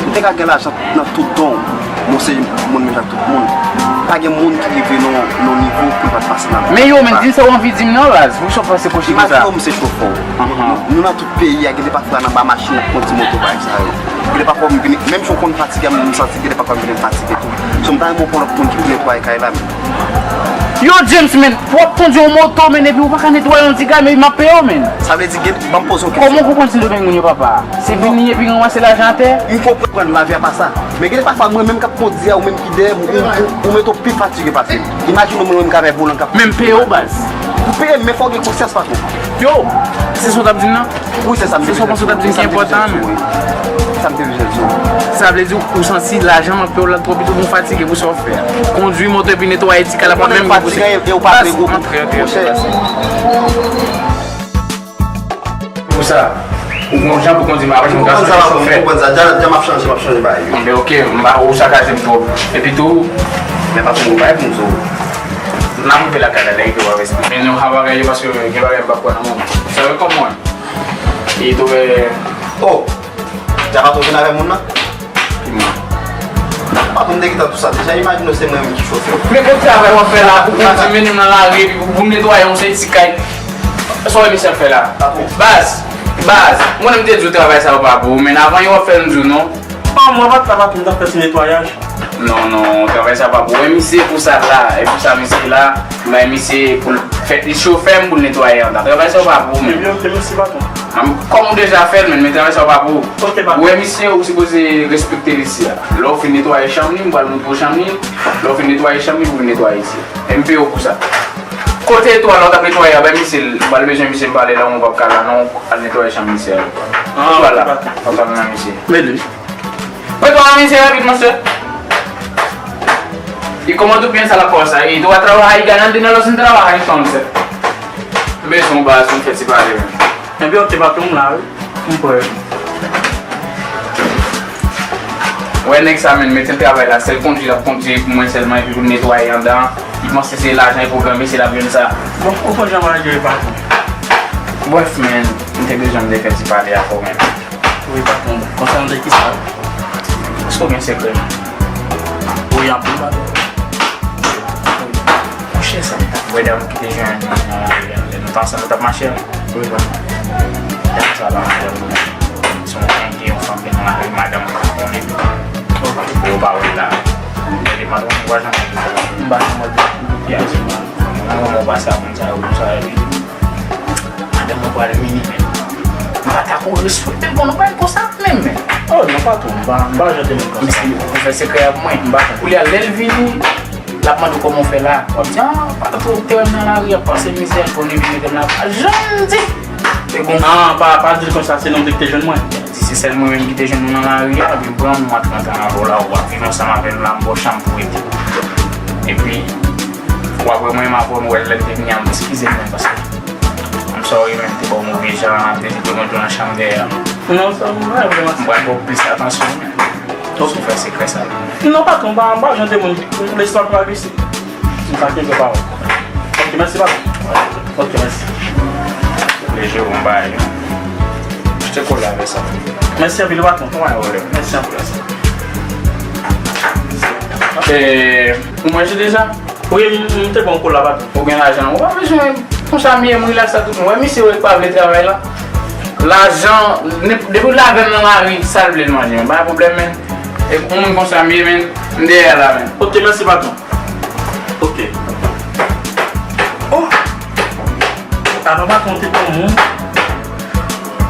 Ou te ka gen lajan nan tout don w. Mwen se moun menm jan ak tout moun. Pa gen moun ki rive nan yon nivo pou l pa t pase nan. Men yo, men di m sa w anvi di m nan, baz. Poukisa w pase Kochila konsa? Imajine w, m se chofè w. Nou, nou nan tout peyi a, gen de pafwa nan ba machin, n ap kondi moto, bagay sa yo. Gen de pafwa m vini, menm si w konn fatige, m santi gen de pafwa m vini m fatige tou. So, m ta renmen w pran lòt moun ki pou netwaye kay la, men. Yo, James, men, w ap kondi yon moto, men, epi w pa ka netwaye yon ti kay, men m ap peye w, men. Sa vle di, gen, ban m poze w kesyon. Kòman w konprann Sendomeng moun yo, papa? Se vini epi ranmase lajan atè? M konprann lavi a pa sa. Men gen de pafwa, mwen menm k ap kondi a, ou menm ki dèyè m, ou, ou, ou mete w pi fatige pase m. Imajine w, mwen menm k avè volan k ap. Men m peye w, baz. Ou peye m, men fò w gen konsyans, patwon. Yo, se sa w t ap di m nan? Wi, se sa m te bezwen di w. Se sa w panse w t ap di m ki enpòtan, men. Sa m te bezwen di w. Sa vle di, ou santi lajan m ap peye w la twòp, epi w fatige pou sa w fè a. Kondwi moto epi netwaye ti kay la pa menm gen pou se. Ou konnen fatige, e ou pa vle gwo. Antre, antre, antre, pase. Pou sa, ou gon jan pou kondi, m pa janm ka sonje sa w fè. Ou konprann sa, deja, deja m ap chanje, m ap chanje bagay yo. Men ok, m pa, ou sakaje m twòp. Epi tou, men pa pou mwen, pa pou m zo. N a monte lakay la, lè rive w a respè. Men nou ka bagay yo, paske gen bagay m pa kwè nan moun. Sa yo kòman? E tou, eh. Oh! Deja patwon vin avè moun nan? Ki moun? Patwon m te gentan tou sa. Deja imajine w se mwen menm ki chofè. Men kot travay w ap fè la pou kondi mennen m nan lari epi pou, pou m netwaye yon seri ti kay? Sa w wè misye ap fè la? Patwon. Baz, baz, mwen menm m te di w travay sa yo pa pou ou, men avan yo w ap fè m di w non. An, mwen pa t la, patwon, m t ap fè ti netwayaj. Non, non, travay sa pa pou ou. Wè misye pou sa la, e pou sa misye la, bay misye pou l fè, li chofè m pou l netwaye anndan. Travay sa yo pa pou ou menm. Ebyen, ok, mèsi, patwon. Kòm ou deja fè l, men, men travay sa yo pa pou ou. Ok, patwon. Ou wè misye, ou sipoze respekte l isi a. Lè w fin netwaye chanm li, m pral montre w chanm li. Lè w fin netwaye chanm li, pou vin netwaye isi. E m peye w pou sa. Kote etwal la, w t ap netwaye a, bay misye l. M pral bezwen misye, m pale la, ou p ap ka la non, al netwaye chanm misye a. Etwal la, w ap pale nan misye. Men li. Mwen twa anvize rapid, monchè. Y como tú piensas la cosa? Y tú vas a trabajar y ganando dinero sin trabajar, entonces. M bezwen w baz, m fè ti pale, men. Ebyen, ok, patwon, m la, wi. M prè. Wè nèg sa, men, mete l travay la, sèl kondwi l ap kondwi pou mwen sèlman, epi pou l netwaye anndan. Li panse se lajan e pwogram, mesye l ap jwenn sa. Bon, ou konn jan bagay yo ye, patwon. Brèf, men, m te bezwen m te fè ti pale avè w, men. Wi, patwon. Konsènan de kisa? Èske w gen sekrè? Wi, anpil, patwon. Monchè, sa m t ap wè dam ki te jwenn nan lari a, lè nou t ansanm, nou t ap mache a. Wi, patwon. Dam sa pa madanm mwen. Se yon tenge, yon fanm ki nan lari, madanm mwen pa konnen. Pou yo pa wè l la. Gade, patwon, ou pa janm wè l. M pa janm wè l. Ya, se mwen. Mwen, mwen, mwen pase a moun sa yo, moun sa yo, wi. Madanm mwen pral vini, men. M pa ta ko respekte l, bon, nou pa konsa menm, men. Oh, non, patwon, m pa, m pa jan de moun konsa. Mesye, ou fè sekrè ak mwen. M pa konn. Koulye a, lè l vini, l ap mande w kòman w fè la. W ap di, ah, patwon, ou te wè m nan lari, ap pase mizè, l konnen vin mete m la. Pa janm di. Te gon. Ah, pa, pa di l konsa, se non m te jwenn mwen. Di se sèl mwen menm ki te jwenn ou nan lari a, epi m pran m, m antre nan travay la, w ap viv ansanm avè m la, m ba w chanm pou w rete. Epi, w ap wè mwen menm apre m wè l lè l te vini a, m eskize l menm, paske I'm sorry, men, m te ba w move jan, m te di pou nou jwenn nan chanm dèyè a. Non, sa m pa vrèman. M pral ba w plis atansyon, men. Si w fè sekrè sa la. Non, patwon, m pa, m pa jan de moun. Lèse m ap pale isi. M pa kenbe pawòl. Ok, mèsi, patwon. Ok, mèsi. Leje, bon bagay, non. Achte kola avè sa. Mèsi anpil, patwon. Mèsi anpil. E, ou manje deja? Wi, m, m te bon kou la, patwon. Ou gen lajan. Ou pa bezwen konsa, m ye, m rilaks ak tout moun. Wè, misye, wè, pa vle travay la. Lajan, depi l avè m nan lari, sa l vle l manje, men pa gen pwoblèm, men. E yon moun konsa, m ye, men, m dèyè la, men. Ok, mèsi, patwon. Ok. Oh, Papa pa konte pou moun.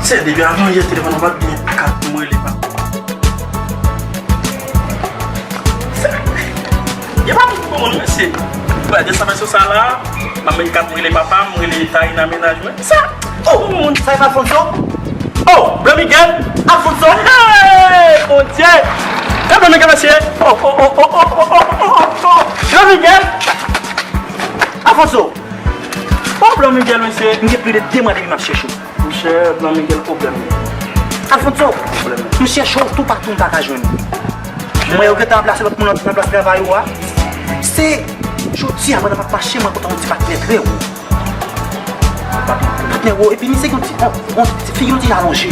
Se depi avan yè telefòn nan pa t gen kat pou m rele papa. Gen pa moun pou moun, mesye. Gade sa, mesye, sa la. M ap met kat m rele papa, m rele Tarina, mennaj mwen. Sa. Oh, moun. Sa e pa Alfonso? Oh, Blan Miguel. Alfonso. Hey, Bondye. Gade Blan Miguel, mesye. Oh, oh, oh. Blan Miguel. Alfonso. Oh, Blan Miguel, mesye. M gen plis de de mwa depi m ap chèche w. Monchè, Blan Miguel, pwoblèm. Alfonso, pwoblèm. M chèche w toupatou, m pa ka jwenn ou. Mwen, yo gentan ranplase lòt moun nan plas travay ou a. Se jodi a, mwen nan m ap mache, mwen kontre yon ti patnè trè wo. Patnè wo, epi misye gen yon ti, yon, yon ti figi, yon ti jan alonje.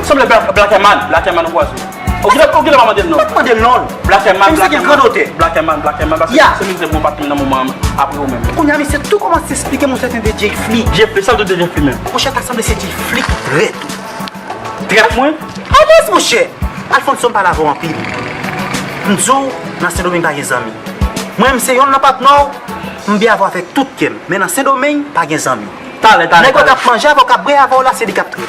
Sanble Bla-, Blackerman, Blackerman ou kwaze. Ou genlè, ou genlè pa mande l non. Pa mande l non. Blackerman, Blackerman. Misye gen grandotè. Blackerman, Blackerman, paske se misye bon patnè m nan moman an, apre ou menm. Kounye a, misye tou kòmanse esplike m yon sèten de Jay Flick. Jay Flick, sa l di w de Jay Flick menm? Monchè, ta sanble se Jay Flick trèt ou. Trèt mwen? Alèz, monchè! Alfonso, m pale avè w anpil. M di w, nan Sendomeng pa gen zanmi. Mwen menm, se yonn nan patnè w, m byen avè w avèk tout kè m. Men nan Sendomeng, pa gen zanmi. Talè, talè, talè. Nèg yo k ap manje avè w, k ap bwè avè w la, se li k ap trèt ou.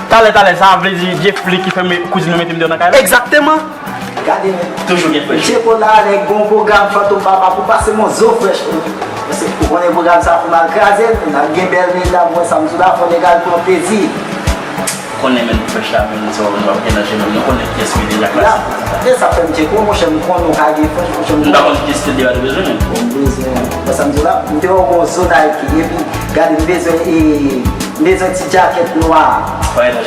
Talè, talè, sa vle di Jay Flick ki fè kouzin mwen mete m deyò nan kay la? Egzakteman. Gade, men. Toujou gen frèch. Tcheko la, nèg, gon pwogram Fantom Papa pou pase m yon zo frèch pou nou. Paske ou konnen pwogram sa pou m al kraze l, n ap gen bèl medam, wè sa m di w la, fò nèg al pran plezi. Konnen menm frèch la, menm sa nou ap gen nan je menm, nou konnen kiyès ki deja klase. E sa fè m tcheko, monchè, m konnen w ka gen frèch, monchè, m konnen. M pa konn kiyès ki deja te bezwen menm. Bon, m bezwen, wè sa m di w la, m te wè w gon zo Nike, epi, gade, m bezwen, e, m bezwen ti djakèt nwa. Epi,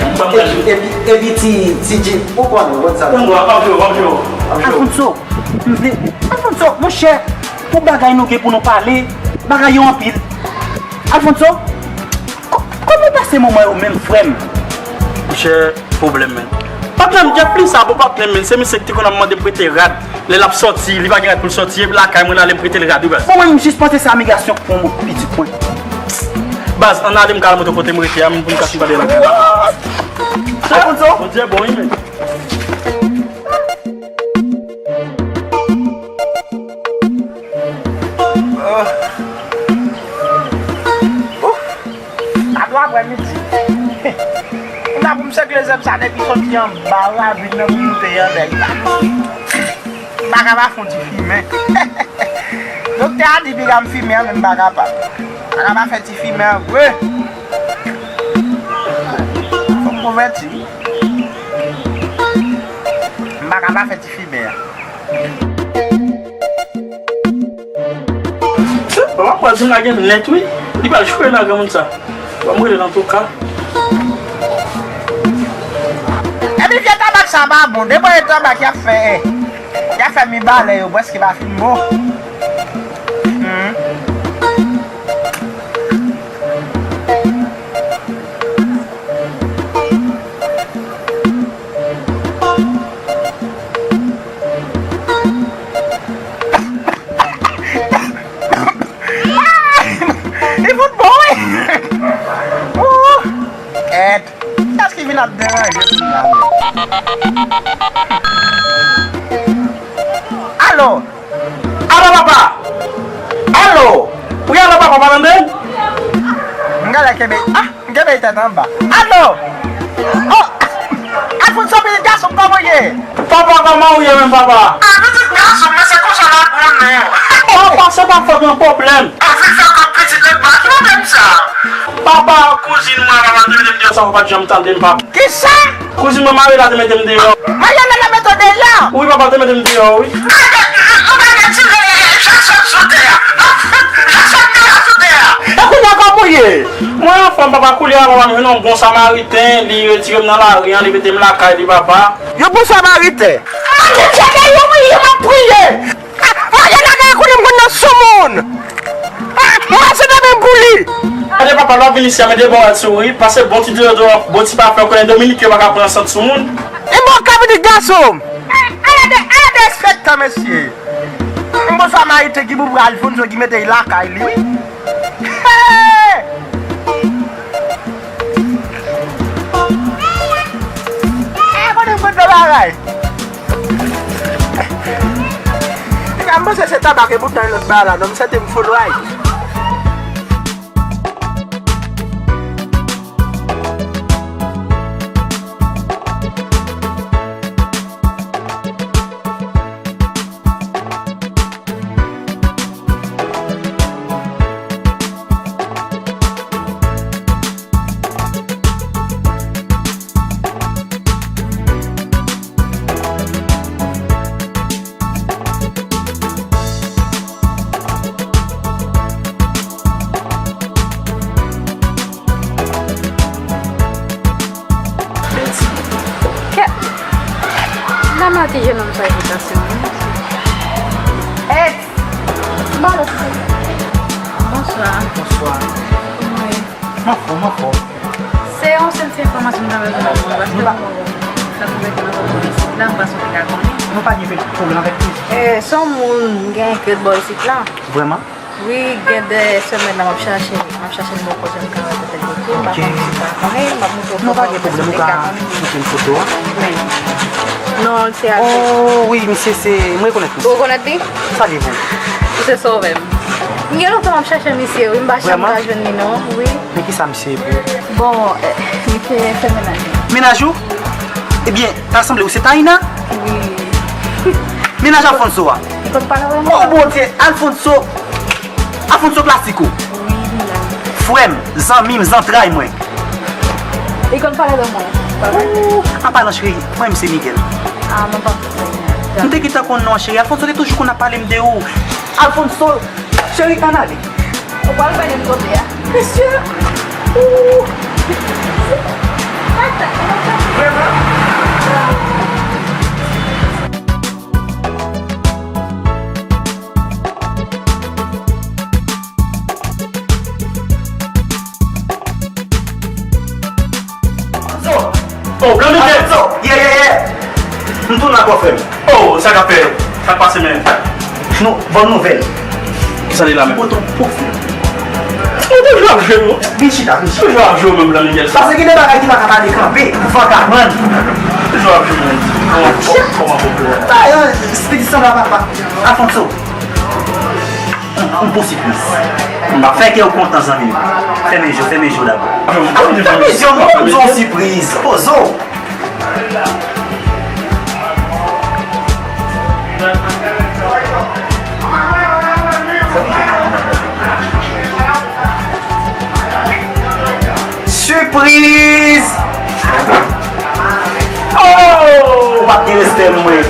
epi, epi ti, ti djin, ou konnen, ou konn sa. Alfonso, m vle, Alfonso, monchè, pou bagay nou gen pou nou pale, bagay yo anpil. Alfonso, ko-, kòman w pase moman yo menm, frè m? Monchè, pwoblèm, men. Patnè m, Jeff Lee sa, bon patnè m, men. Se misye ki te konn ap mande m prete rad. Lè l ap sòti, li pa gen rad pou l sòti, epi lakay mwen, l ale m prete l rad, wi, baz. Bon, mwen, m jis panse se amigasyon k pran mwen, pitit mwen. Baz, ann ale m ka al montre kote m rete a, m pou m ka fin pale lakay la. Alfonso? Bondye bon, wi, men. Ouf! Sa dwe aprè midi. Kounya pou m sekle zèb sa depi soti anba ravin nan pou moute anlè. M pa ka pa fè yon ti fimen. Doktè a di piga m fimen an, men m pa kapab. M pa ka pa fè ti fimen an vre. Fò m konvèti. M pa ka pa fè ti fimen an. Bon, m ap pran zin la gen nèt, wi. Li pral jwe nan granmoun sa. Bon, m rele l antouka. Epi vye tabak sa pa bon. Depi e tabak y ap fè, y ap fè mibalè yo prèske pa fin bon. Hmm. Li fout bon, wi. Ooh. Kèt. Kiyès ki vin ap deranje moun la menm? Alo. Alo, papa! Alo! Wi, alo, papa, pa tande? M genlè kenbe, ah, m kenbe tèt anba. Alo! Oh! Alfonso, pitit gason m, kòman w ye? Papa, kòman w ye menm, papa? Ah, pitit gason m, men se konsa l ap grann non. Papa, se pa fòt mwen, pwoblèm. Ou vin fè kòb pitit lòt baz la menm sa. Papa, kouzin mwen, papa, te mete m deyò sa, papa, janm tande m, papa. Kisa? Kouzin mwen Mariela te mete m deyò. Mariela te mete w deyò? Wi, papa, te mete m deyò, wi. Gade, ou pa retire Jason sou tè a. Jason deyò sou tè a. E kounye a, kòman w ye? Mwen anfòm, papa, kounye a, papa, m jwenn yon bon samariten, li retire m nan lari an, li mete m lakay li, papa. Yon bon samariten? Mande Bondye, wi, m ap priye. Maryana genyen konnen m konn nan sou moun. Mwen se demen m pou li. Gade papa, lè w ap vin isi a, mete bò al sou wi, pase bon ti deodorant, bon ti pafen, w konnen Dominik yo pa ka pran sant sou moun. E mwen ka pitit gason m. Ala de, ala de respektan mesye. M bon samariten ki pou pran Alfonso ki mete l lakay li wi. Hey! Ah, konnen m konn nan bagay. Piga m panse se tabak e bouton lòt bagay la, non, m santi m full right. Mwen ti jenòm sa ajitasyon wi. Ex! Bonswa. Bonswa. Kòman w ye? Mwen anfòm, mwen anfòm. Se yon sèl ti enfòmasyon m ta bezwen ba ou, paske m tankou rete nan pòtoprens la, m panse w te ka konnen. Nou pa gen pwoblèm avèk li. Eh, se yon moun gen kèt bò isit la. Vrèman? Wi, gen de semèn la m ap chache, m ap chache nimewo kòb, m ka wè kote l ye tou, m pa konn si w ka konnen, m ap montre w foto. Non, pa gen pwoblèm, ou ka montre m foto a. Wi. Non, se Alfred. Oh, wi, misye se, m rekonèt misye. Ou rekonèt li? Salye pou ou. Ou se sove m. M gen lontan m ap chache misye, wi, m pa janm ka jwenn li non, wi. Men kisa misye ye pou ou? Bon, eh, misye fè mennaj mwen. Mennaj ou? Ebyen, ta sanble ou se Taina? Wi. Mennaj Alfonso a? Li konn pale anglè? Oh, Bondye, Alfonso! Alfonso Classico! Wi, li menm. Frè m, zanmi m, zantray mwen. Li konn pale de mwen. Ooh, an palan cheri, mwen m se Miguel. Ah, mwen pa konn. M te gentan konn non an cheri. Alfonso te toujou konn ap pale m de ou. Alfonso, cheri, ann ale. Ou pral bay lòt kote a. Mesye! Ooh! Vrèman? Oh, Blan Miguel! Alfonso! Yeah, yeah, yeah! M tounen ankò, frè m. Oh, sa k ap fèt? Sa k pase, men? Nou, bòn nouvèl. Kisa li la menm? Ou toujou ap jwe, non? Vin chita, vin chita. Toujou ap jwe menm, Blan Miguel. Paske gen de bagay ki pa ka pale kanpe, vagabon. Toujou ap jwe menm. Kòman, kòman, kòman? Sa, yon, pitit sanble a papa. Alfonso. M pou sipriz. M ap fè kè w kontan, zanmi m. Fèmen je w, fèmen je w dabò. Fèmen je w, non, m di w yon sipriz. Poze w. Sipriz! Oh! Ou p ap gen respè mwen.